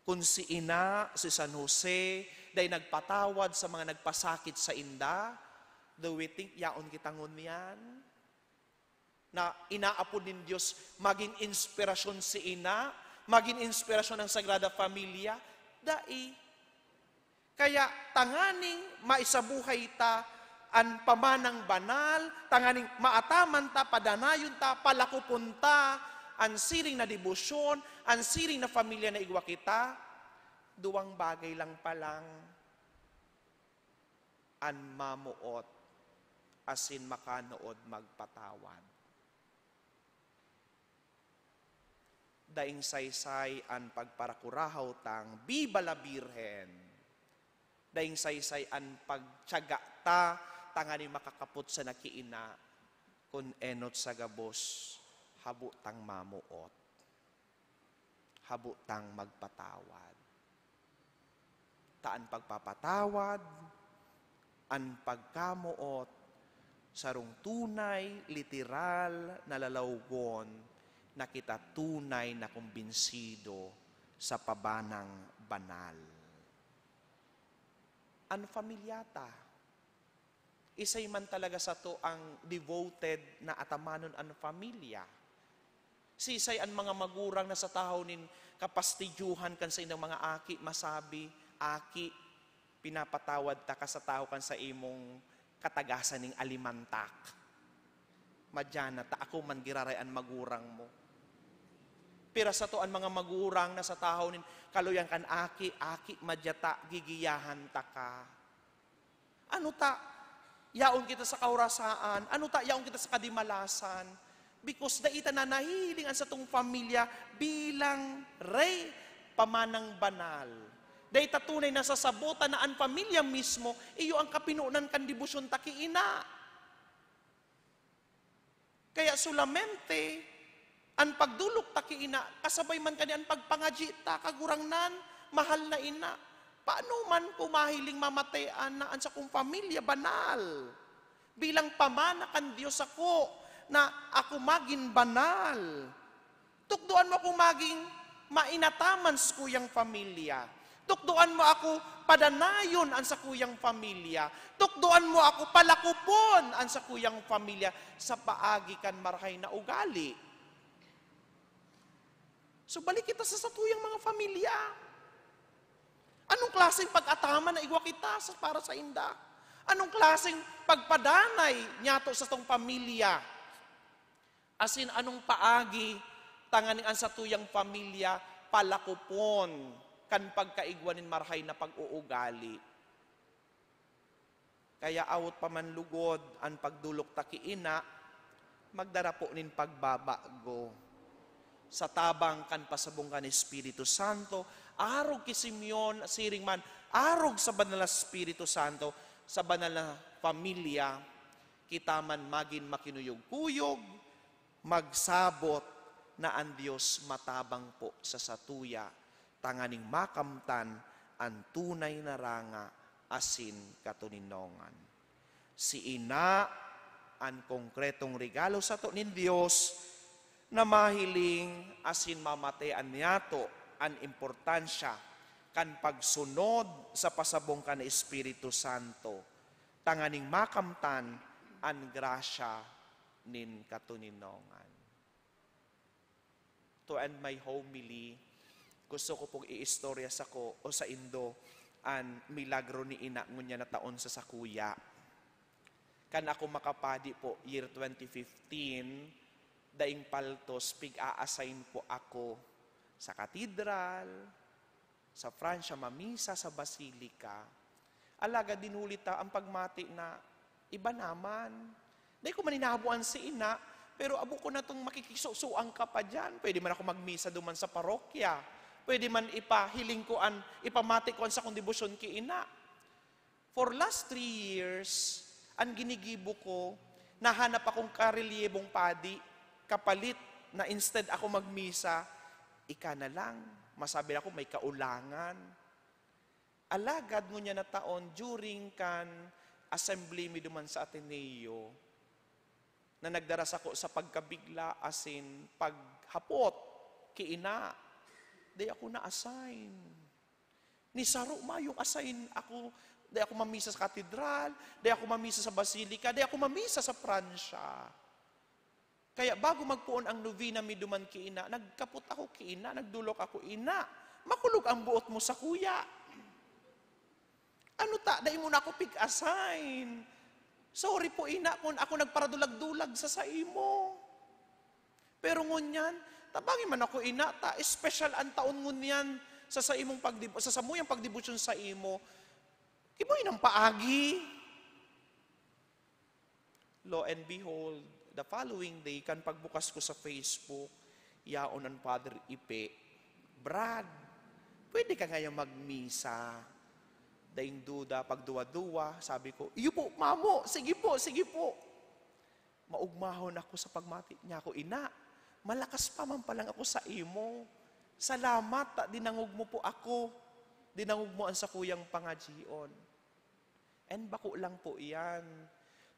kun si ina, si San Jose, dai nagpatawad sa mga nagpasakit sa inda, do we think yaon kita ngunyan? Na inaapod nin Dios magin inspirasyon si ina, magin inspirasyon ang Sagrada Familia? Dai. Kaya tanganing maisabuhay ta an pamanang banal, tanganing maataman ta, padanayon ta, palakopon ta an siring na debosyon, an siring na pamilya na igwa kita, duwang bagay lang palang an mamoot asin makanood magpatawad. Daing saysay an pagparakurahaw tang Viva la Virgen. Daing saysay an pagtiyaga ta tanganing makakapot sa nakiina, kun enot sa gabos, habo tang mamoot. Habo tang magpatawad. Ta an pagpapatawad, an pagkamoot, sarong tunay, literal na lalawgon na kita tunay na kumbinsido sa pabanang banal. An pamilya ta, isay man talaga sato ang devoted na atamanon an pamilya. Sisay an mga magurang na sa tahaw nin kapastidyuhan kan saindang mga aki masabi, "Aki, pinapatawad taka sa tahaw kan saimong katagasan nin alimantak. Madya na ta, ako man giraray an magurang mo." Pero sato an mga magurang na sa tahaw nin kaluyan kan aki, "Aki, madya ta, gigiyahan taka." Ano ta yaon kita sa kahorasaan? Ano ta yaon kita sa kadimalasan? Because dai ta na nahihiling an satong pamilya bilang rey, pamanang banal. Dai ta tunay nasasabotan na an pamilya mismo iyo an kapinonan kan debosyon ta ki ina. Kaya solamente an pagdolok ta ki ina, kasabay man kani an pagpangadyi ta, "Kagurangnan, mahal na ina, paano man ko mahiling mamatean na an sakong pamilya banal? Bilang pamana kan Dios ako, na ako magin banal." Tukdoan mo akong magin mainataman sa kuyang pamilya. Tukdoan mo ako padanayon an sakuyang pamilya. Tukdoan mo ako palakopon an sakuyang pamilya sa paagi kan marahay na ugali. So, balik kita sa satuyang mga pamilya. Anong klaseng pag-ataman na igwa kita sa, para sainda? Anong klaseng pagpadanay niyato sa satong pamilya? Asin anong paagi tanganing an satuyang pamilya palakopon kan pagkaigwa nin marahay na pag-uugali? Kaya awot pa man lugod an pagdolok ta ki ina, magdara po nin pagbabago. Sa tabang kan pasabong kan Espiritu Santo, arog ki Simeon, siring man, arog sa Banal na Espiritu Santo, sa banal na pamilya, kita man magin makinuyog-kuyog, magsabot na an Dios matabang po sa satuya, tanganing makamtan an tunay na ranga asin katoninongan. Si ina an konkretong regalo sato nin Dios na mahiling asin mamatean niyato an importansya kan pagsunod sa pasabong kan Espiritu Santo, tanganing makamtan an grasya nin katoninongan. To end my homily, gusto ko pong iistorya sako o saindo an milagro ni ina ngunyan na taon sa sakuya. Kan ako makapadi po, year twenty fifteen, Daing paltos, pig-a-assign po ako sa katedral, sa Francia, mamisa sa basilica. Alagad din huli ta ang pagmati na iba naman. Dai ko man hinahaboan si ina, pero abo ko na tong makikisusuan ka pa diyan. Pwede man ako magmisa duman sa parokya. Pwede man ipahiling ko an, ipamati ko an sakong debosyon ki ina. For last three years, an ginigibo ko, nahanap akong karelyebong padi, kapalit na instead ako magmisa, ika na lang, masabi ako may kaulangan. Alagad ngunyan na taon, during kan assembly mi duman sa Ateneo, na nagdara sako sa pagkabigla asin paghapot ki ina, dai ako na-assign. Ni saro mayong assign ako, dai ako mamisa sa katedral, dai ako mamisa sa basilica, dai ako mamisa sa Pransya. Kaya bago magpoon ang novena mi duman ki ina, nagkapot ako ki ina, nagdolok ako, "Ina, makulog ang buot mo sakuya. Ano ta, dai mo na ako pig-assign. Sorry po, ina, kun ako nagparadulag-dulag sa saimo. Pero ngunyan, tabangi man ako, ina, ta espesyal an taon ngunyan sa saimong pagdeb-, sa samuyang pagdebosyon saimo. Giboy nang paagi." Lo and behold, the following day, kan pagbukas ko sa Facebook, yaon an Father Ipe, "Brad, pwede ka ngayon magmisa?" Daing duda, pagduwa-duwa, sabi ko, "Iyo po, mamo, sige po, sige po." Maugmahon ako sa pagmati niya ako, "Ina, malakas pa man palang ako sa imo. Salamat ta dinangog mo po ako. Dinangog mo an sakuyang pangadyion." And bako lang po iyan.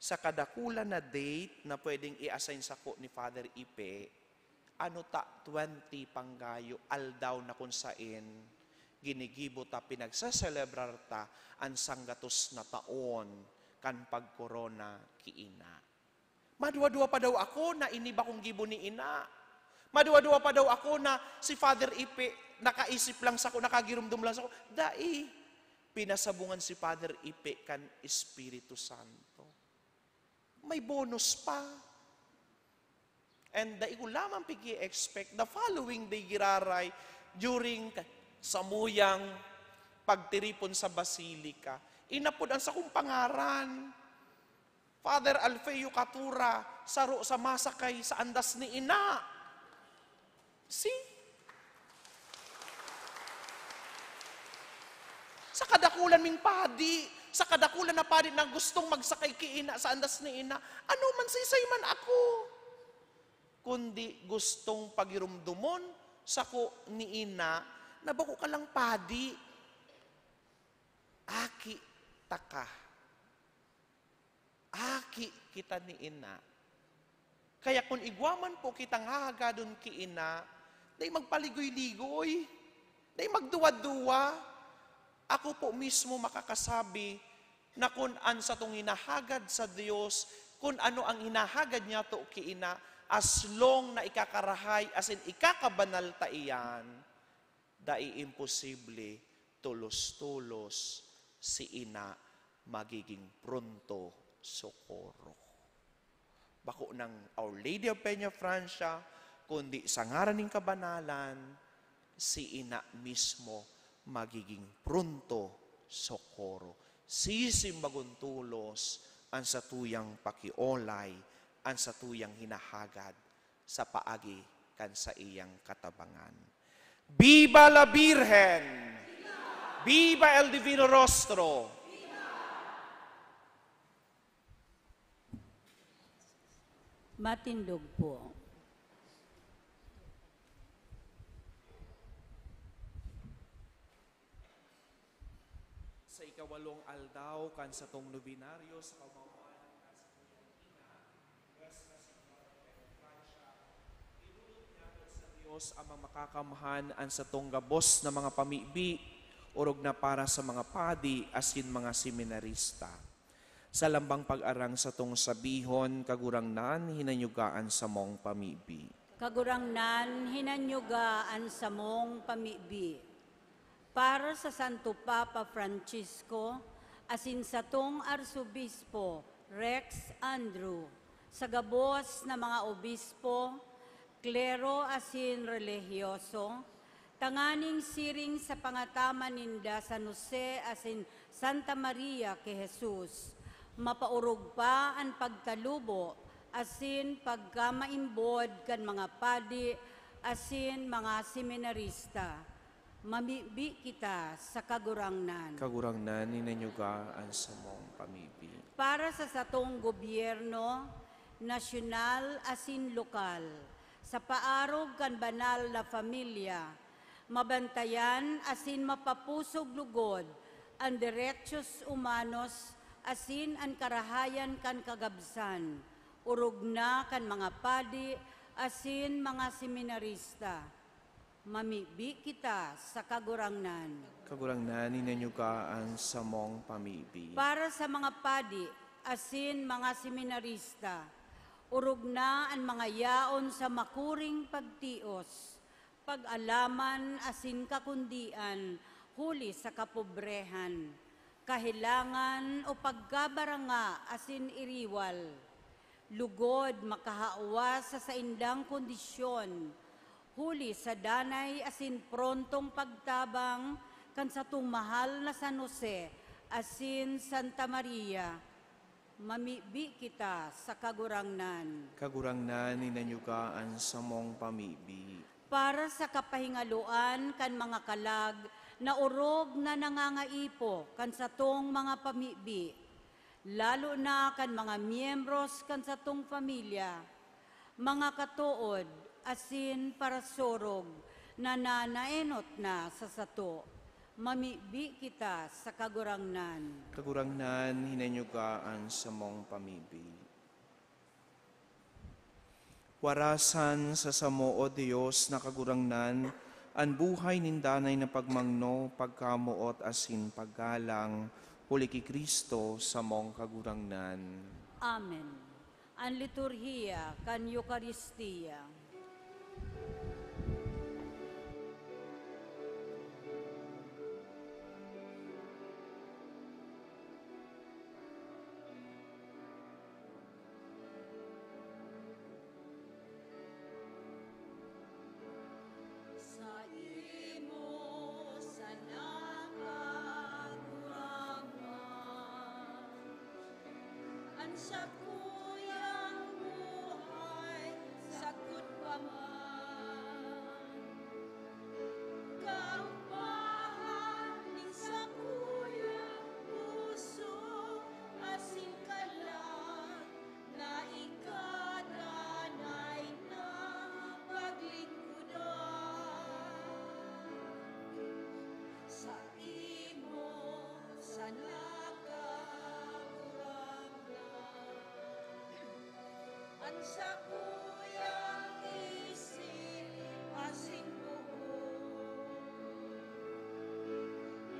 Sa kadakula na date na pwedeng i-assign sako ni Father Ipe, ano ta, twenty panggayo aldaw na kun saen ginigibo ta, pinagseselebrar ta an sanggatos na taon kan pagkorona ki ina. Maduwa-duwa pa daw ako na ini bakong gibo ni ina. Maduwa-duwa pa daw ako na si Father Ipe nakaisip lang sako, nakagiromdom lang sako. Dai. Pinasabungan si Father Ipe kan Espiritu Santo. May bonus pa. And dai ko lamang pigi-expect, the following day, giraray, during samuyang pagtiripon sa basilica, inapod an sakong pangaran. Father Alfeo Catura, saro sa masakay sa andas ni ina. See? Sa kadakulan ming padi, sa kadakulan na padi na gustong magsakay ki ina sa andas ni ina, ano man, siisay man ako? Kundi gustong pagiromdomon sako ni ina na bako ka lang padi. Aki taka. Aki kita ni ina. Kaya kun igwa man po kitang hahagadon ki ina, dai magpaligoy-ligoy, dai magduwa-duwa. Ako po mismo makakasabi na kun an satong hinahagad sa Dios, kun ano ang hinahagad niyato ki ina, as long na ikakarahay asin ikakabanal ta iyan, dai imposible, tolos-tolos si ina magiging pronto socorro. Bako nang Our Lady of Peña Francia, kundi sa ngaran nin kabanalan, si ina mismo magiging pronto socorro. Sisimbagon tolos an satuyang pakiolay, an satuyang hinahagad sa paagi kan saiyang katabangan. Viva la Virgen! Viva el Divino Rostro! Matindog po. Sa ikawalong aldaw kan satong nobenaryo sa kamawaan kan satuyang ina, Diyos, amang makakamhan, an satong gabos na mga pamibi, orog na para sa mga padi asin mga seminarista. Sa lambang pag-arang satong sabihon, Kagurangnan, hinanyuga an samong pamibi. Kagurangnan, hinanyuga an samong pamibi. Para sa Santo Papa Francisco, asin satong Arsobispo, Rex Andrew, sa gabos na mga obispo, Klero asin relihiyoso, tanganing siring sa pangataman ninda San Jose asin Santa Maria ki Jesus, mapaorog pa an pagtalubo asin pagkamaimbod kan mga padi asin mga seminarista. Mamibi kita sa Kagurangnan. Kagurangnan, hinanyuga an samong pamibi. Para sa satong gobyerno, nasyonal asin lokal, sa paarog kan banal na pamilya, mabantayan asin mapapusog lugod an derechos humanos asin an karahayan kan kagabsan, orog na kan mga padi asin mga seminarista. Mamibi kita sa Kagurangnan. Kagurangnan, hinanyuga an samong pamibi. Para sa mga padi asin mga seminarista, orog na an mga yaon sa makuring pagtios, pag-alaman asin kakundian huli sa kapobrehan, kahelangan o pagkabaranga asin iriwal. Lugod makahawa sa saindang kondisyon, huli sa danay asin prontong pagtabang kan satong mahal na San Jose asin Santa Maria. Mamibi kita sa Kagurangnan. Kagurangnan, hinanyuga an samong pamibi. Para sa kapahingaloan kan mga kalag na orog na nangangaipo kan satong mga pamibi, lalo na kan mga miyembros kan satong pamilya, mga katood asin parasurog na nanaenot na sa sato, mamibi kita sa Kagurangnan. Kagurangnan, hinanyuga an samong pamibi. Warasan sa samo, O Dios na Kagurangnan, an buhay nin danay na pagmangno, pagkamoot asin paggalang, huli ki Cristo, samong Kagurangnan. Amen. An liturhiya kan Eukaristia. Saimo sana, Kagurangnan, an sakuyang buhay sagkod pa man. Kaupahan nin sakuyang puso asin kalag na ika danay na paglingkodan. Saimo sana, Kagurangnan, an sakuyang isip asin buhok.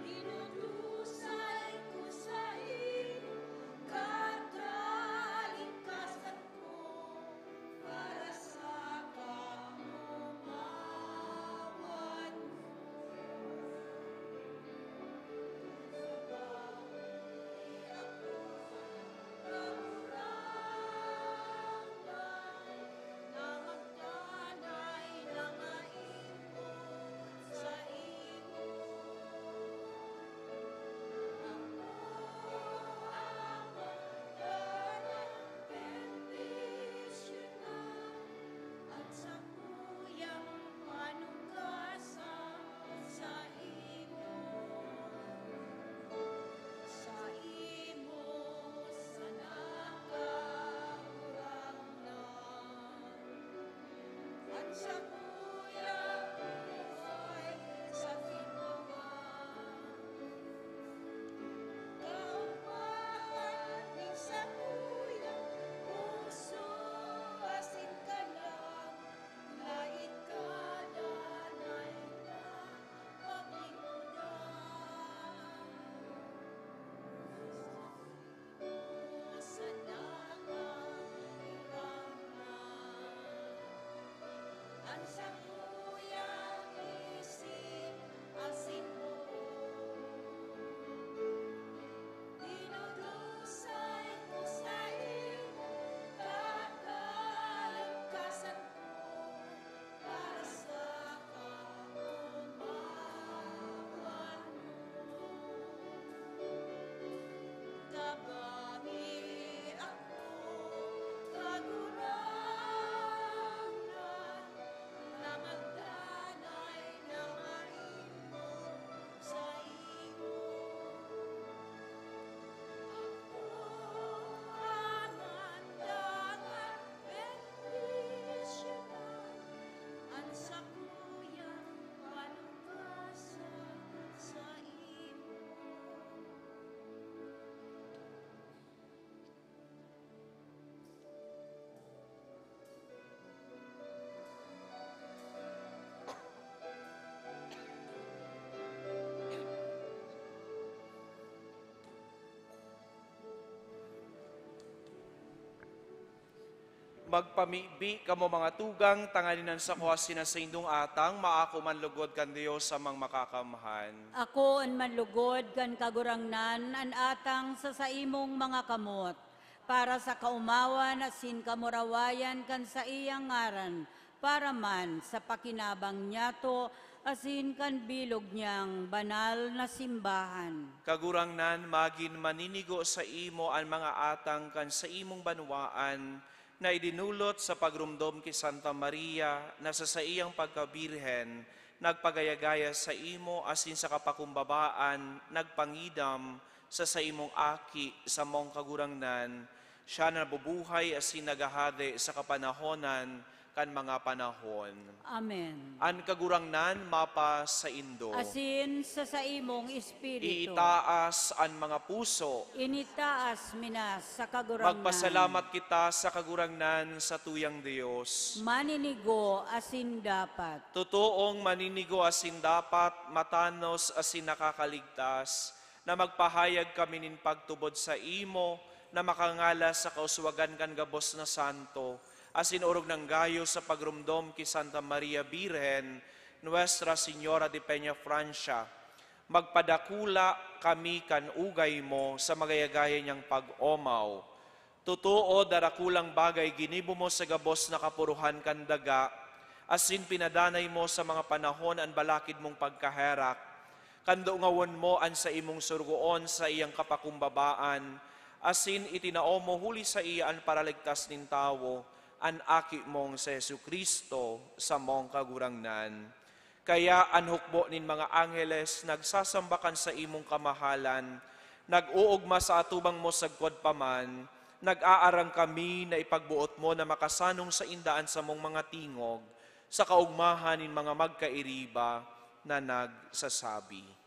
Inutusan ko saimo, kakalingkasan ko, para sa kaomawan mo. An sakuyang panugasan saimo, saimo sana, Kagurangnan, an sakuyang buhay sagkod pa man. Kaupahan nin sakuyang puso asin kalag na ika danay na paglingkodan. Sana, Kagurangnan, an Magpamibi kamo, mga tugang, tanganing an sako asin an saindong atang maako man lugod kan Dios Amang Makakamhan. Ako an manlugod kan Kagurangnan, an atang sa saimong mga kamot, para sa kaomawan asin kamurawayan kan saiyang ngaran, para man sa pakinabang niyato asin kan bilog niyang banal na simbahan. Kagurangnan, magin maninigo saimo an mga atang kan saimong banwaan, na idinolot sa pagromdom ki Santa Maria na sa saiyang pagkabirhen nagpagaya-gaya saimo asin sa kapakumbabaan nagpangidam sa saimong Aki, samong Kagurangnan, siya na nabubuhay asin naghahade sa kapanahonan kan mga panahon. Amen. An Kagurangnan mapasaindo. Asin sa saimong espiritu. Iitaas an mga puso. Initaas mi na sa Kagurangnan. Magpasalamat kita sa Kagurangnan, sa tuyang Dios. Maninigo asin dapat. Totoong maninigo asin dapat, matanos asin nakakaligtas, na magpahayag kami nin pagtubod saimo na makangalas sa kauswagan kan gabos na santo, asin orog nang gayo sa pagromdom ki Santa Maria Birhen, Nuestra Señora de Peñafrancia, magpadakula kami kan ugay mo sa magayagaya niyang pag-omaw. Totoo, darakulang bagay ginibo mo sa gabos na kapuruhan kan daga, asin pinadanay mo sa mga panahon an balakid mong pagkaherak, kan dongawon mo an saimong Sorogoon sa iyang kapakumbabaan, asin itinao mo huli saiya an Paraligtas nin tawo, an Aki mong si Jesu-Cristo, samong Kagurangnan. Kaya an hukbo nin mga angheles nagsasamba kan saimong kamahalan, nag-oogma sa atubang mo sagkod pa man, nag-aarang kami na ipagboot mo na makasanong sainda an samong mga tingog, sa kaogmahan nin mga magkairiba na nagsasabi.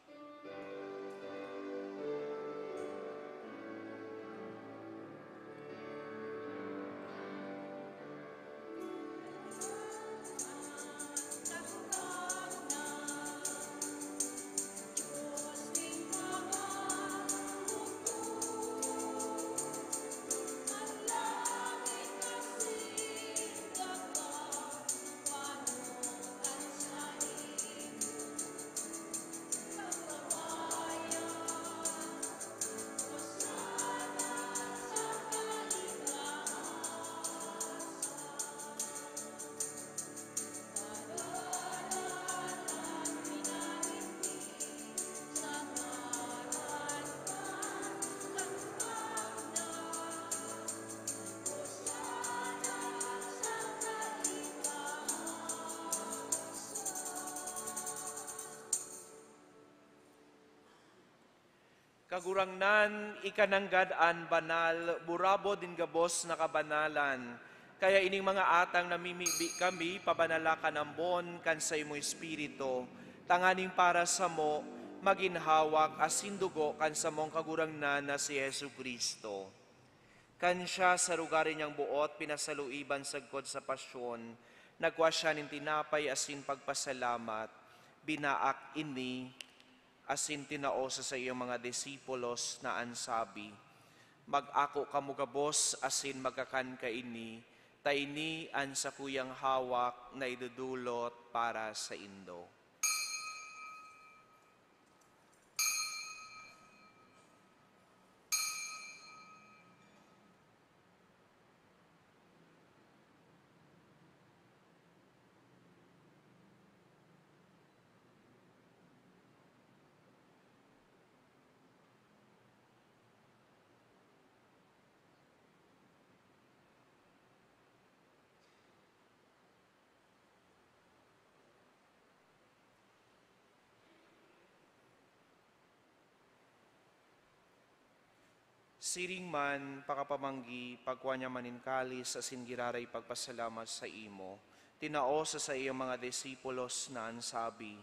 Kagurangnan, ika nanggad an banal, burabod nin gabos na kabanalan. Kaya ining mga atang namimibi kami, pabanala kan ambon kan saimong Espiritu, tanganing para samo magin hawak asin dugo kan samong Kagurangnan na si Jesu-Cristo. Kan siya sa rugari niyang boot pinasaluiban sagkod sa pasyon, nagkua siya nin tinapay asin pagpasalamat, binaak ini, asin tinao sa saiyang mga disipulos na an sabi, "Mag-ako kamo gabos asin magkakan kaini, ta ini an sakuyang hawak na idodolot para saindo." Siring man, pakapamanggi, pagkua niya man nin kalis asin giraray pagpasalamat saimo, tinao sa saiyang mga disipulos na an sabi,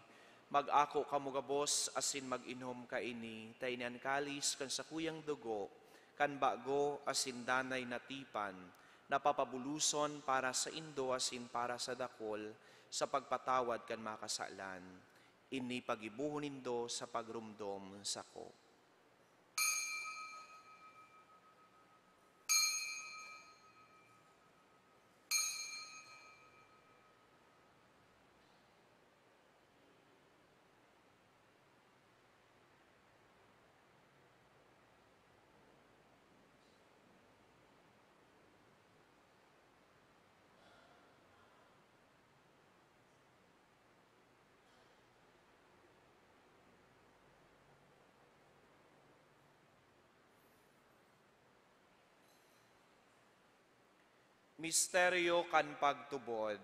"Mag-ako kamo gabos asin mag-inom kaini, ta ini an kalis kan sakuyang dugo, kan bago asin danay na tipan, na papabuloson para saindo asin para sa dakul sa pagpatawad kan mga kasalan. Ini paggibohon nindo sa pagromdom sako." Misteryo kan pagtubod.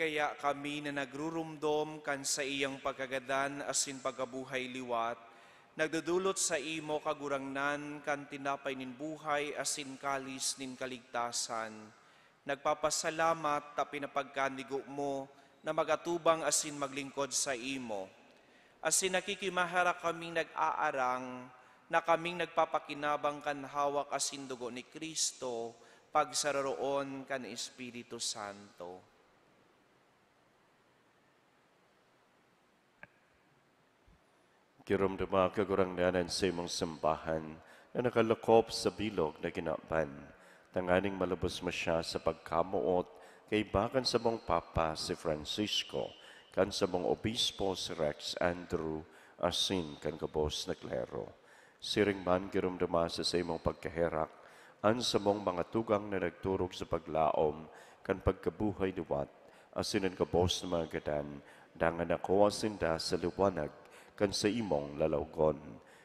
Kaya kami na nagrurumdom kan saiyang pagkagadan asin pagkabuhay liwat, nagdodolot saimo, Kagurangnan, kan tinapay nin buhay asin kalis nin kaligtasan. Nagpapasalamat ta pinapagkanigo mo na mag-atubang asin maglingkod saimo. Asin nakikimaherak kaming nag-aarang na kaming nagpapakinabang kan hawak asin dugo ni Cristo, pagsaroroon kan Espiritu Santo. Giromdoma, Kagurangnan, an saimong simbahan na nakalakop sa bilog na kinaban, tanganing malubos mo siya sa pagkamoot kaiba kan samong Papa si Francisco, kan samong Obispo si Rex Andrew, asin kan gabos na klero. Siring man, giromdoma sa saimong pagkaherak an samong mga tugang na nagturog sa paglaom kan pagkabuhay liwat, asin an gabos na mga gadan, dangan nakuha sinda sa liwanag kan saimong lalawgon.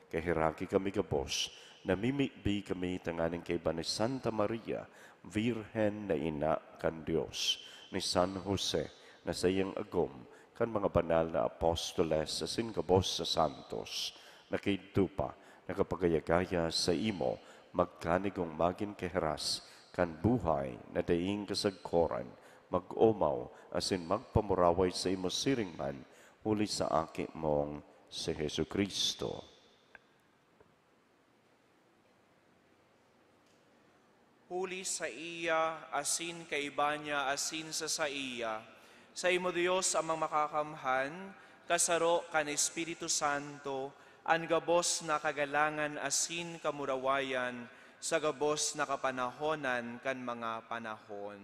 Kaheraki kami gabos, namimibi kami tanganing kaiba ni Santa Maria, Birhen na Ina kan Dios, ni San Jose na saiyang agom, kan mga banal na apostoles asin gabos na santos, na kaidto pa nakapagaya-gaya saimo, magkanigong magin kahiras kan buhay na daing kasagkoran, mag-omaw asin magpamuraway saimo siring man, huli sa Aki mong si Jesu-Cristo. Huli saiya, asin kaiba niya, asin sa saiya, saimo, Dios Amang Makakamhan, kasaro kan Espiritu Santo, an gabos na kagalangan asin kamurawayan sa gabos na kapanahonan kan mga panahon.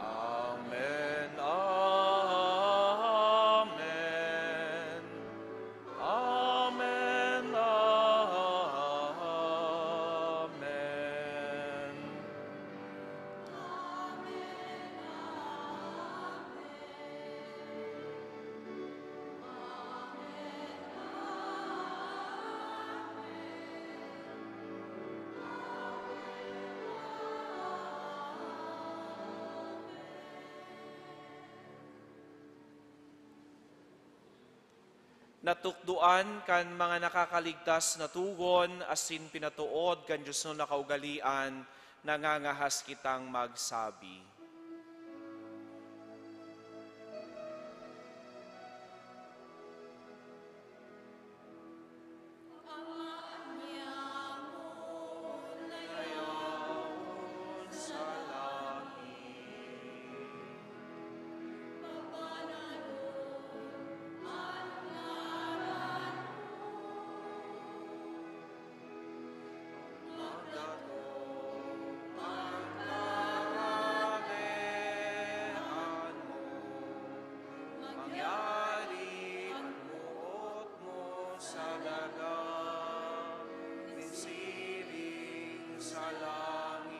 Amen. Amen. Amen. Amen. Natukdoan kan mga nakakaligtas na togon asin pinatood kan diosnon na kaugalean, nangangahas kitang magsabi. Mangyari an boot mo sa daga, nin siring sa langit.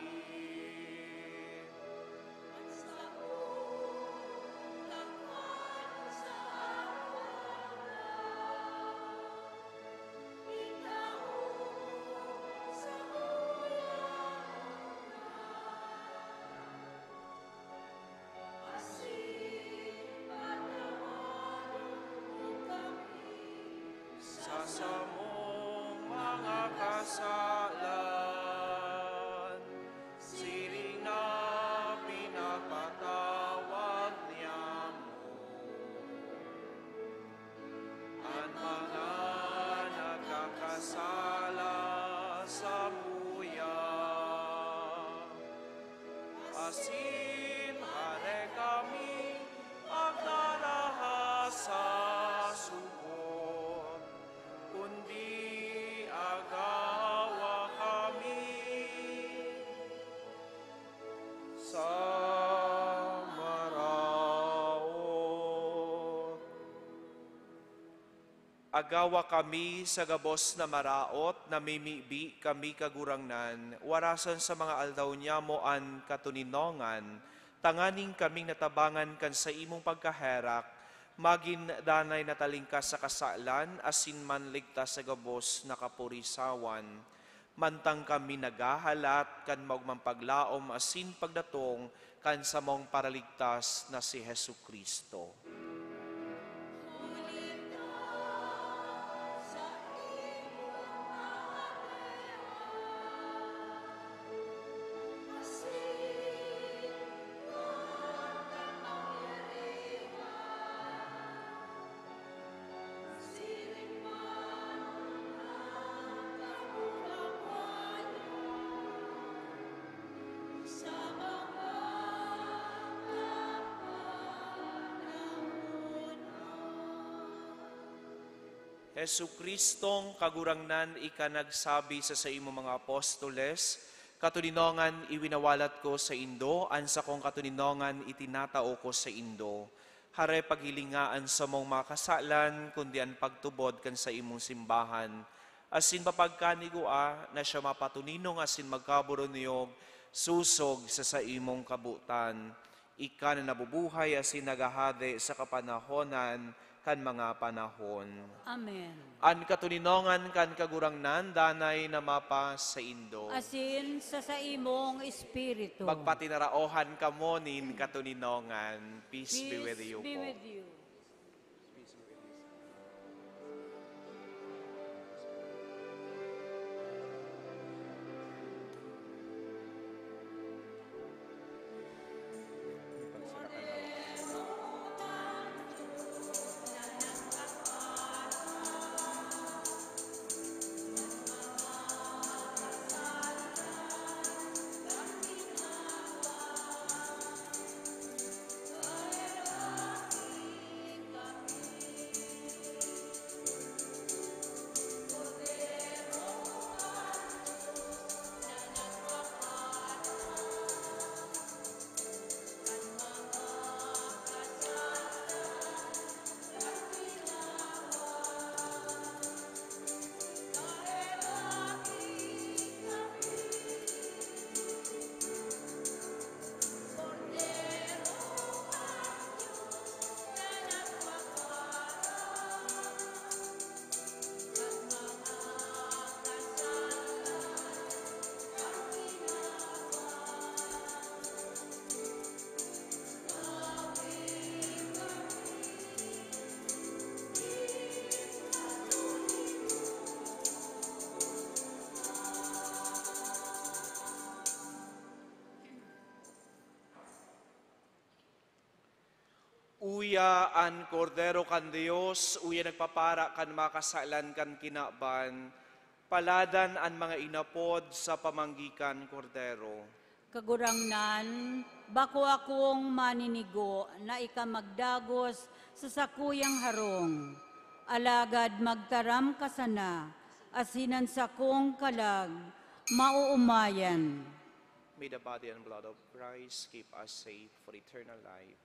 Sinhare kami, pagdalaha sa sugot, kundi agawa kami sa maraot. Agawa kami sa gabos na maraot, namimibi kami, Kagurangnan, warasan sa mga aldaw niyamo an katoninongan, tanganing kaming natabangan kan saimong pagkaherak, magin danay na talingkas sa kasalan, asin manligtas sa gabos na kapurisawan. Mantang kami naghahalat kan maogmang paglaom asin pagdatong kan samong Paraligtas na si Jesu-Cristo. Jesu-Cristong Kagurangnan, ika nagsabi sa saimong mga apostoles, "Katoninongan iwinawalat ko saindo, an sakong katoninongan itinatao ko saindo." Hare paghilinga an samong mga kasalan, kundi an pagtubod kan saimong simbahan. Asin papagkanigua na siya mapatoninong asin magkaboronyog sosog sa saimong kabotan. Ika na nabubuhay asin naghahade sa kapanahonan kan mga panahon. Amen. An katoninongan kan Kagurangnan danay na mapasaindo. Asin sa saimong espiritu. Magpatinaraohan kamo nin katoninongan. Peace be with you po. Peace be with you. Uya an Kordero kan Dios, uya nagpapara kan mga kasalan kan kinaban. Paladan an mga inapod sa pamanggi kan Kordero. Kagurangnan, bako akong maninigo na ika magdagos sa sakuyang harong. Alagad magtaram ka sana, asin an sakong kalag maoomayan. May the body and blood of Christ keep us safe for eternal life.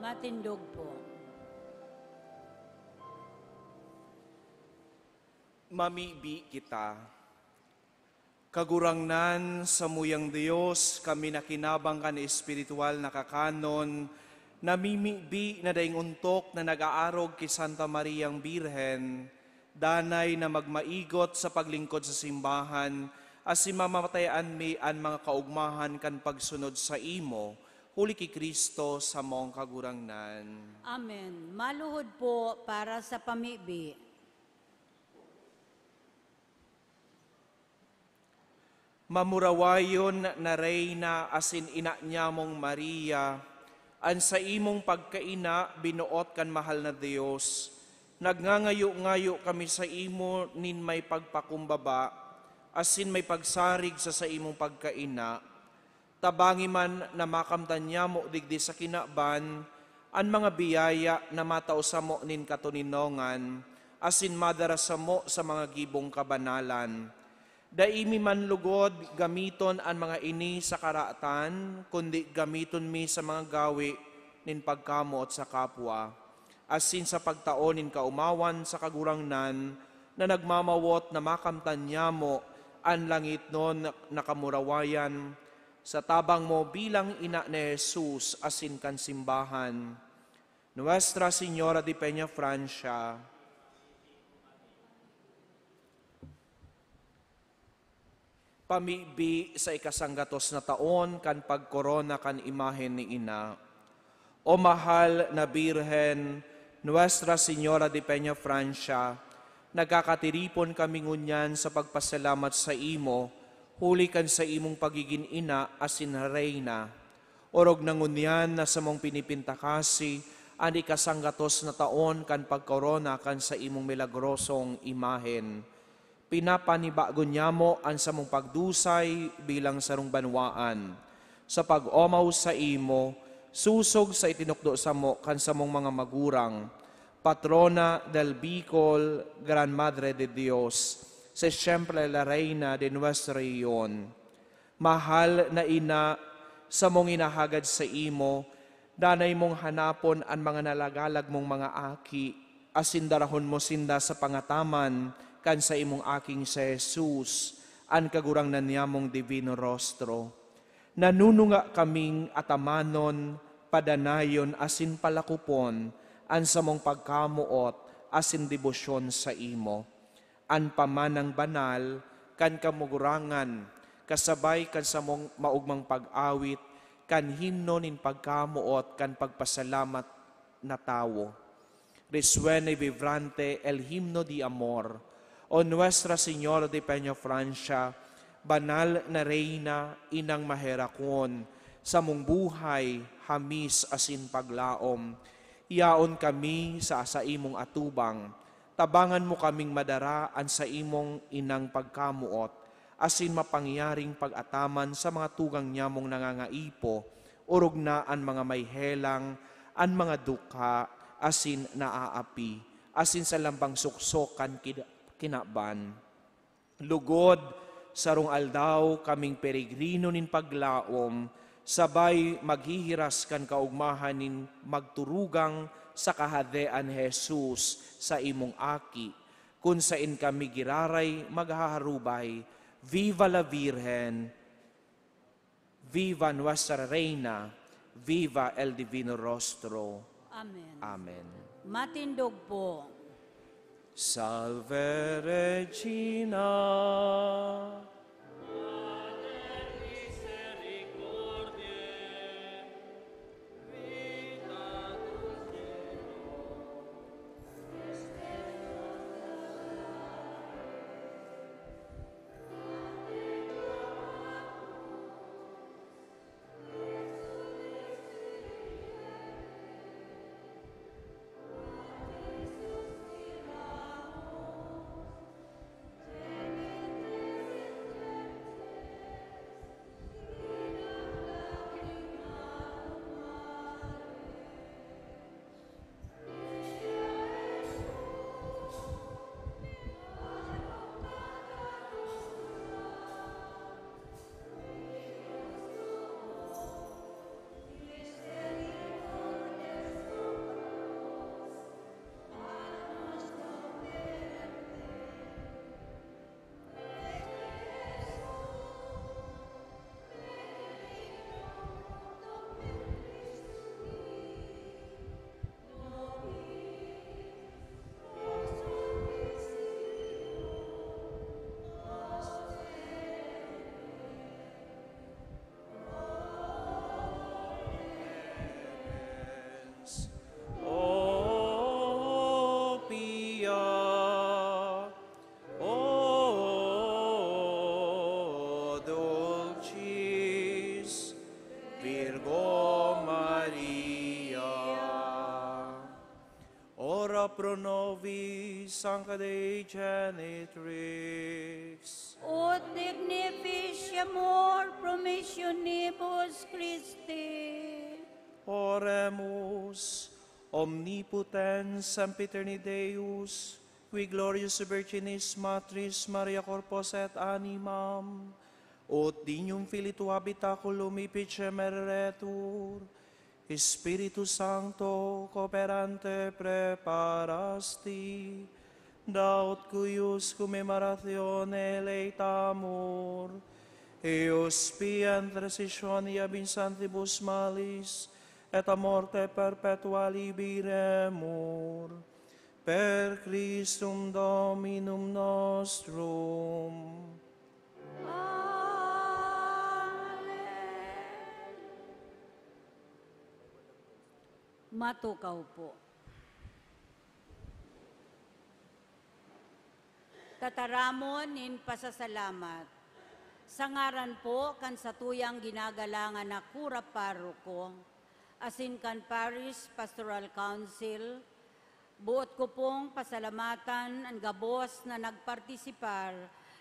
Matindog po. Mamibi kita. Kagurangnan, samuyang Dios, kami na kinabang kan espiritual na kakanon, namimibi na daing ontok na nag-aarog ki Santa Mariang Birhen, danay na magmaigot sa paglingkod sa simbahan, asin mamatayan mi an mga kaogmahan kan pagsunod saimo, huli ki Cristo samong Kagurangnan. Amen. Maluhod po para sa pamibi. Mamurawayon na Reyna asin ina nyamong Maria, an saimong pagkaina binuot kan mahal na Dios. Nagngangayo-ngayo kami saimo nin may pagpakumbaba asin may pagsarig sa saimong pagkaina. Tabangi man na makamtan nyamo digdi sa kinaban an mga biyaya na matao samo nin katoninongan asin madara samo sa mga gibong kabanalan. Dai mi man lugod gamiton an mga ini sa karatan, kundi gamiton mi sa mga gawe nin pagkamoot sa kapwa, asin sa pagtao nin kaomawan sa Kagurangnan na nagmamawot na makamtan nyamo an langitnon na kamurawayan sa tabang mo bilang ina ni Jesus asin kan simbahan. Nuestra Señora de Peñafrancia. Pamibi sa ikasanggatos na taon kan pagkorona kan imahen ni Ina. O mahal na Birhen, Nuestra Señora de Peñafrancia, nagkakatiripon kami ngunyan sa pagpasalamat saimo, huli kan saimong pagigin ina asin reyna. Orog na ngunyan na samong pinipintakasi an ikasanggatos na taon kan pagkorona kan saimong milagrosong imahen. Pinapanibago nyamo an samong pagdusay bilang sarong banwaan. Sa pag-omaw saimo, sosog sa itinukdo samo kan samong mga magurang, Patrona del Bicol, Gran Madre de Dios, si siempre la Reina de nuestra rehiyon. Mahal na Ina, samong hinahagad saimo, danay mong hanapon an mga nalagalag mong mga aki, asin darahon mo sinda sa pangataman kan saimong Aking si Jesus, an Kagurangnan nyamong Divino Rostro. Nanununga kaming atamanon, padanayon asin palakopon an samong pagkamoot asin debosyon saimo. An pamanang banal kan kamugurangan, kasabay kan samong maogmang pag-awit kan himno nin pagkamoot kan pagpasalamat na tawo. Resuene vibrante el himno de amor. O Nuestra Señora de Peñafrancia, banal na Reyna, Inang maherakon, samong buhay, hamis asin paglaom, yaon kami sa saimong atubang. Tabangan mo kaming madara an saimong inang pagkamoot, asin mapangyaring pag-ataman sa mga tugang nyamong nangangaipo, orog na an mga may helang, an mga dukha, asin naaapi, asin sa lambang suksok kan kid-, kinaban. Lugod, sarong aldaw kaming peregrino nin paglaom, sabay maghihiras kan kaogmahan nin magturugang sa Kahadean ni Jesus, saimong Aki, kun saen kami giraray maghaharubay. Viva la Virgen! Viva Nuestra Reina! Viva el Divino Rostro! Amen. Amen. Matindog po. Salve Regina! pro nobis sancta Dei Genitrix. Ut dignificiamur promissionibus Christi. Oremus. Omnipotens, sempiterne Deus, qui glorius Virginis Matris Maria corpus et animam, ut dignum filii tuae habitaculum efficem eretur, Espiritu Sancto, cooperante praeparasti, da ut cuius commemorationem eleitamus, eius pia intercessionia vincentibus malis et a morte perpetua liberemur. Per Christum Dominum nostrum. Amen. Matukaw po. Tataramon nin pasasalamat. Sa ngaran po kan satuyang ginagalangan na kura paroko, asin kan Parish Pastoral Council, boot ko pong pasalamatan an gabos na nagpartisipar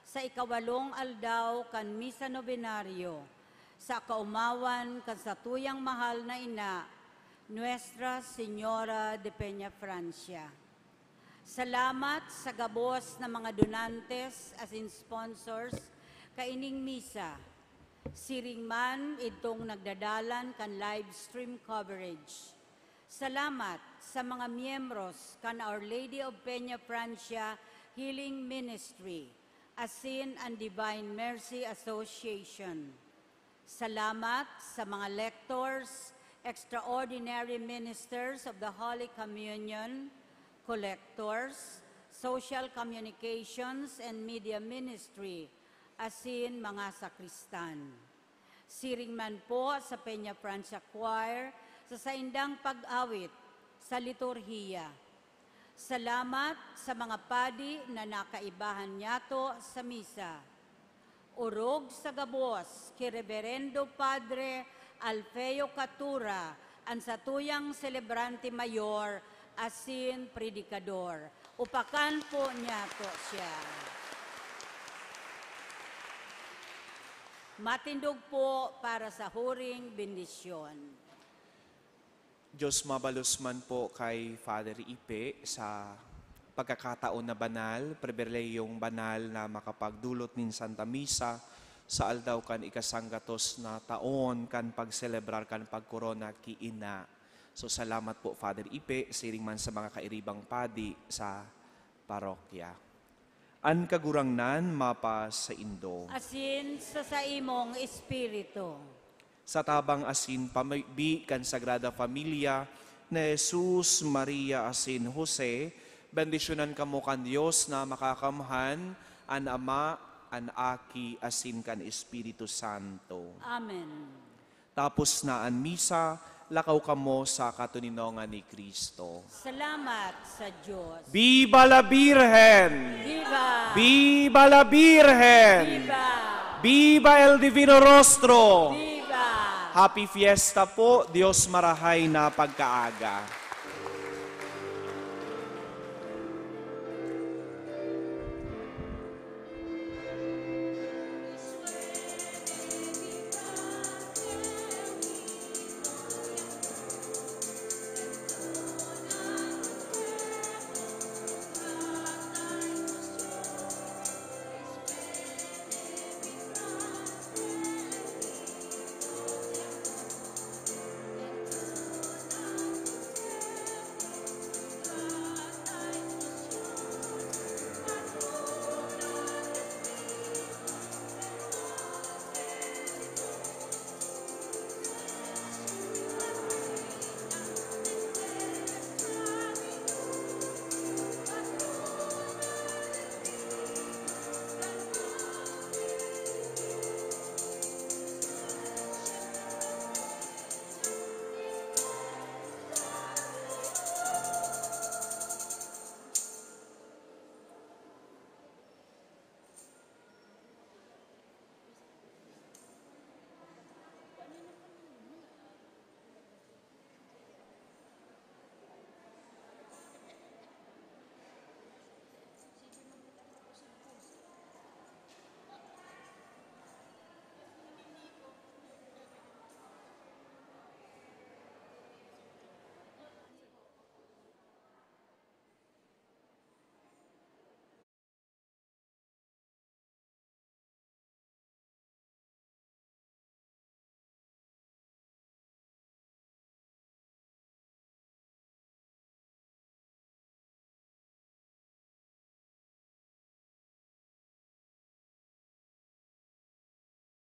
sa ikawalong aldaw kan Misa Novenario sa kaomawan kan satuyang mahal na ina, Nuestra Señora de Peñafrancia. Salamat sa gabos na mga donantes asin sponsors kaining misa. Siring man idtong nagdadalan kan live stream coverage. Salamat sa mga miyembros kan Our Lady of Peñafrancia Healing Ministry asin an Divine Mercy Association. Salamat sa mga lectors, extraordinary ministers of the Holy Communion, collectors, social communications and media ministry, asin mga sakristan. Siring man po sa Peñafrancia Choir sa saindang pag-awit sa liturhiya. Salamat sa mga padi na nakaibahan niyato sa misa. Orog sa gabos ki Reverendo Padre Alfeo Catura, an satuyang selebrante mayor asin predikador. Upakan po niyato siya. Matindog po para sa huring bendisyon. Diyos mabalos man po kay Father Ipe sa pagkakataon na banal, pribilehiyong banal na makapagdulot nin Santa Misa sa aldaw kan ikasanggatos na taon kan pagselebrar kan pagkorona ki Ina. So, salamat po, Father Ipe, siring man sa mga kairibang padi sa parokya. An Kagurangnan mapasaindo. Asin sa saimong espiritu. Sa tabang asin pamibi kan Sagrada Familia ni Jesus, Maria, asin Jose, bendisyonan kamo kan Dios na Makakamhan, an Ama, an Aki, asin kan Espiritu Santo. Amen. Tapos na an misa, lakaw kamo sa katoninongan ni Cristo. Salamat sa Diyos. Viva la Virgen! Viva! Viva la Virgen! Viva! Viva el Divino Rostro! Viva! Happy Fiesta po, Diyos marahay na pagkaaga.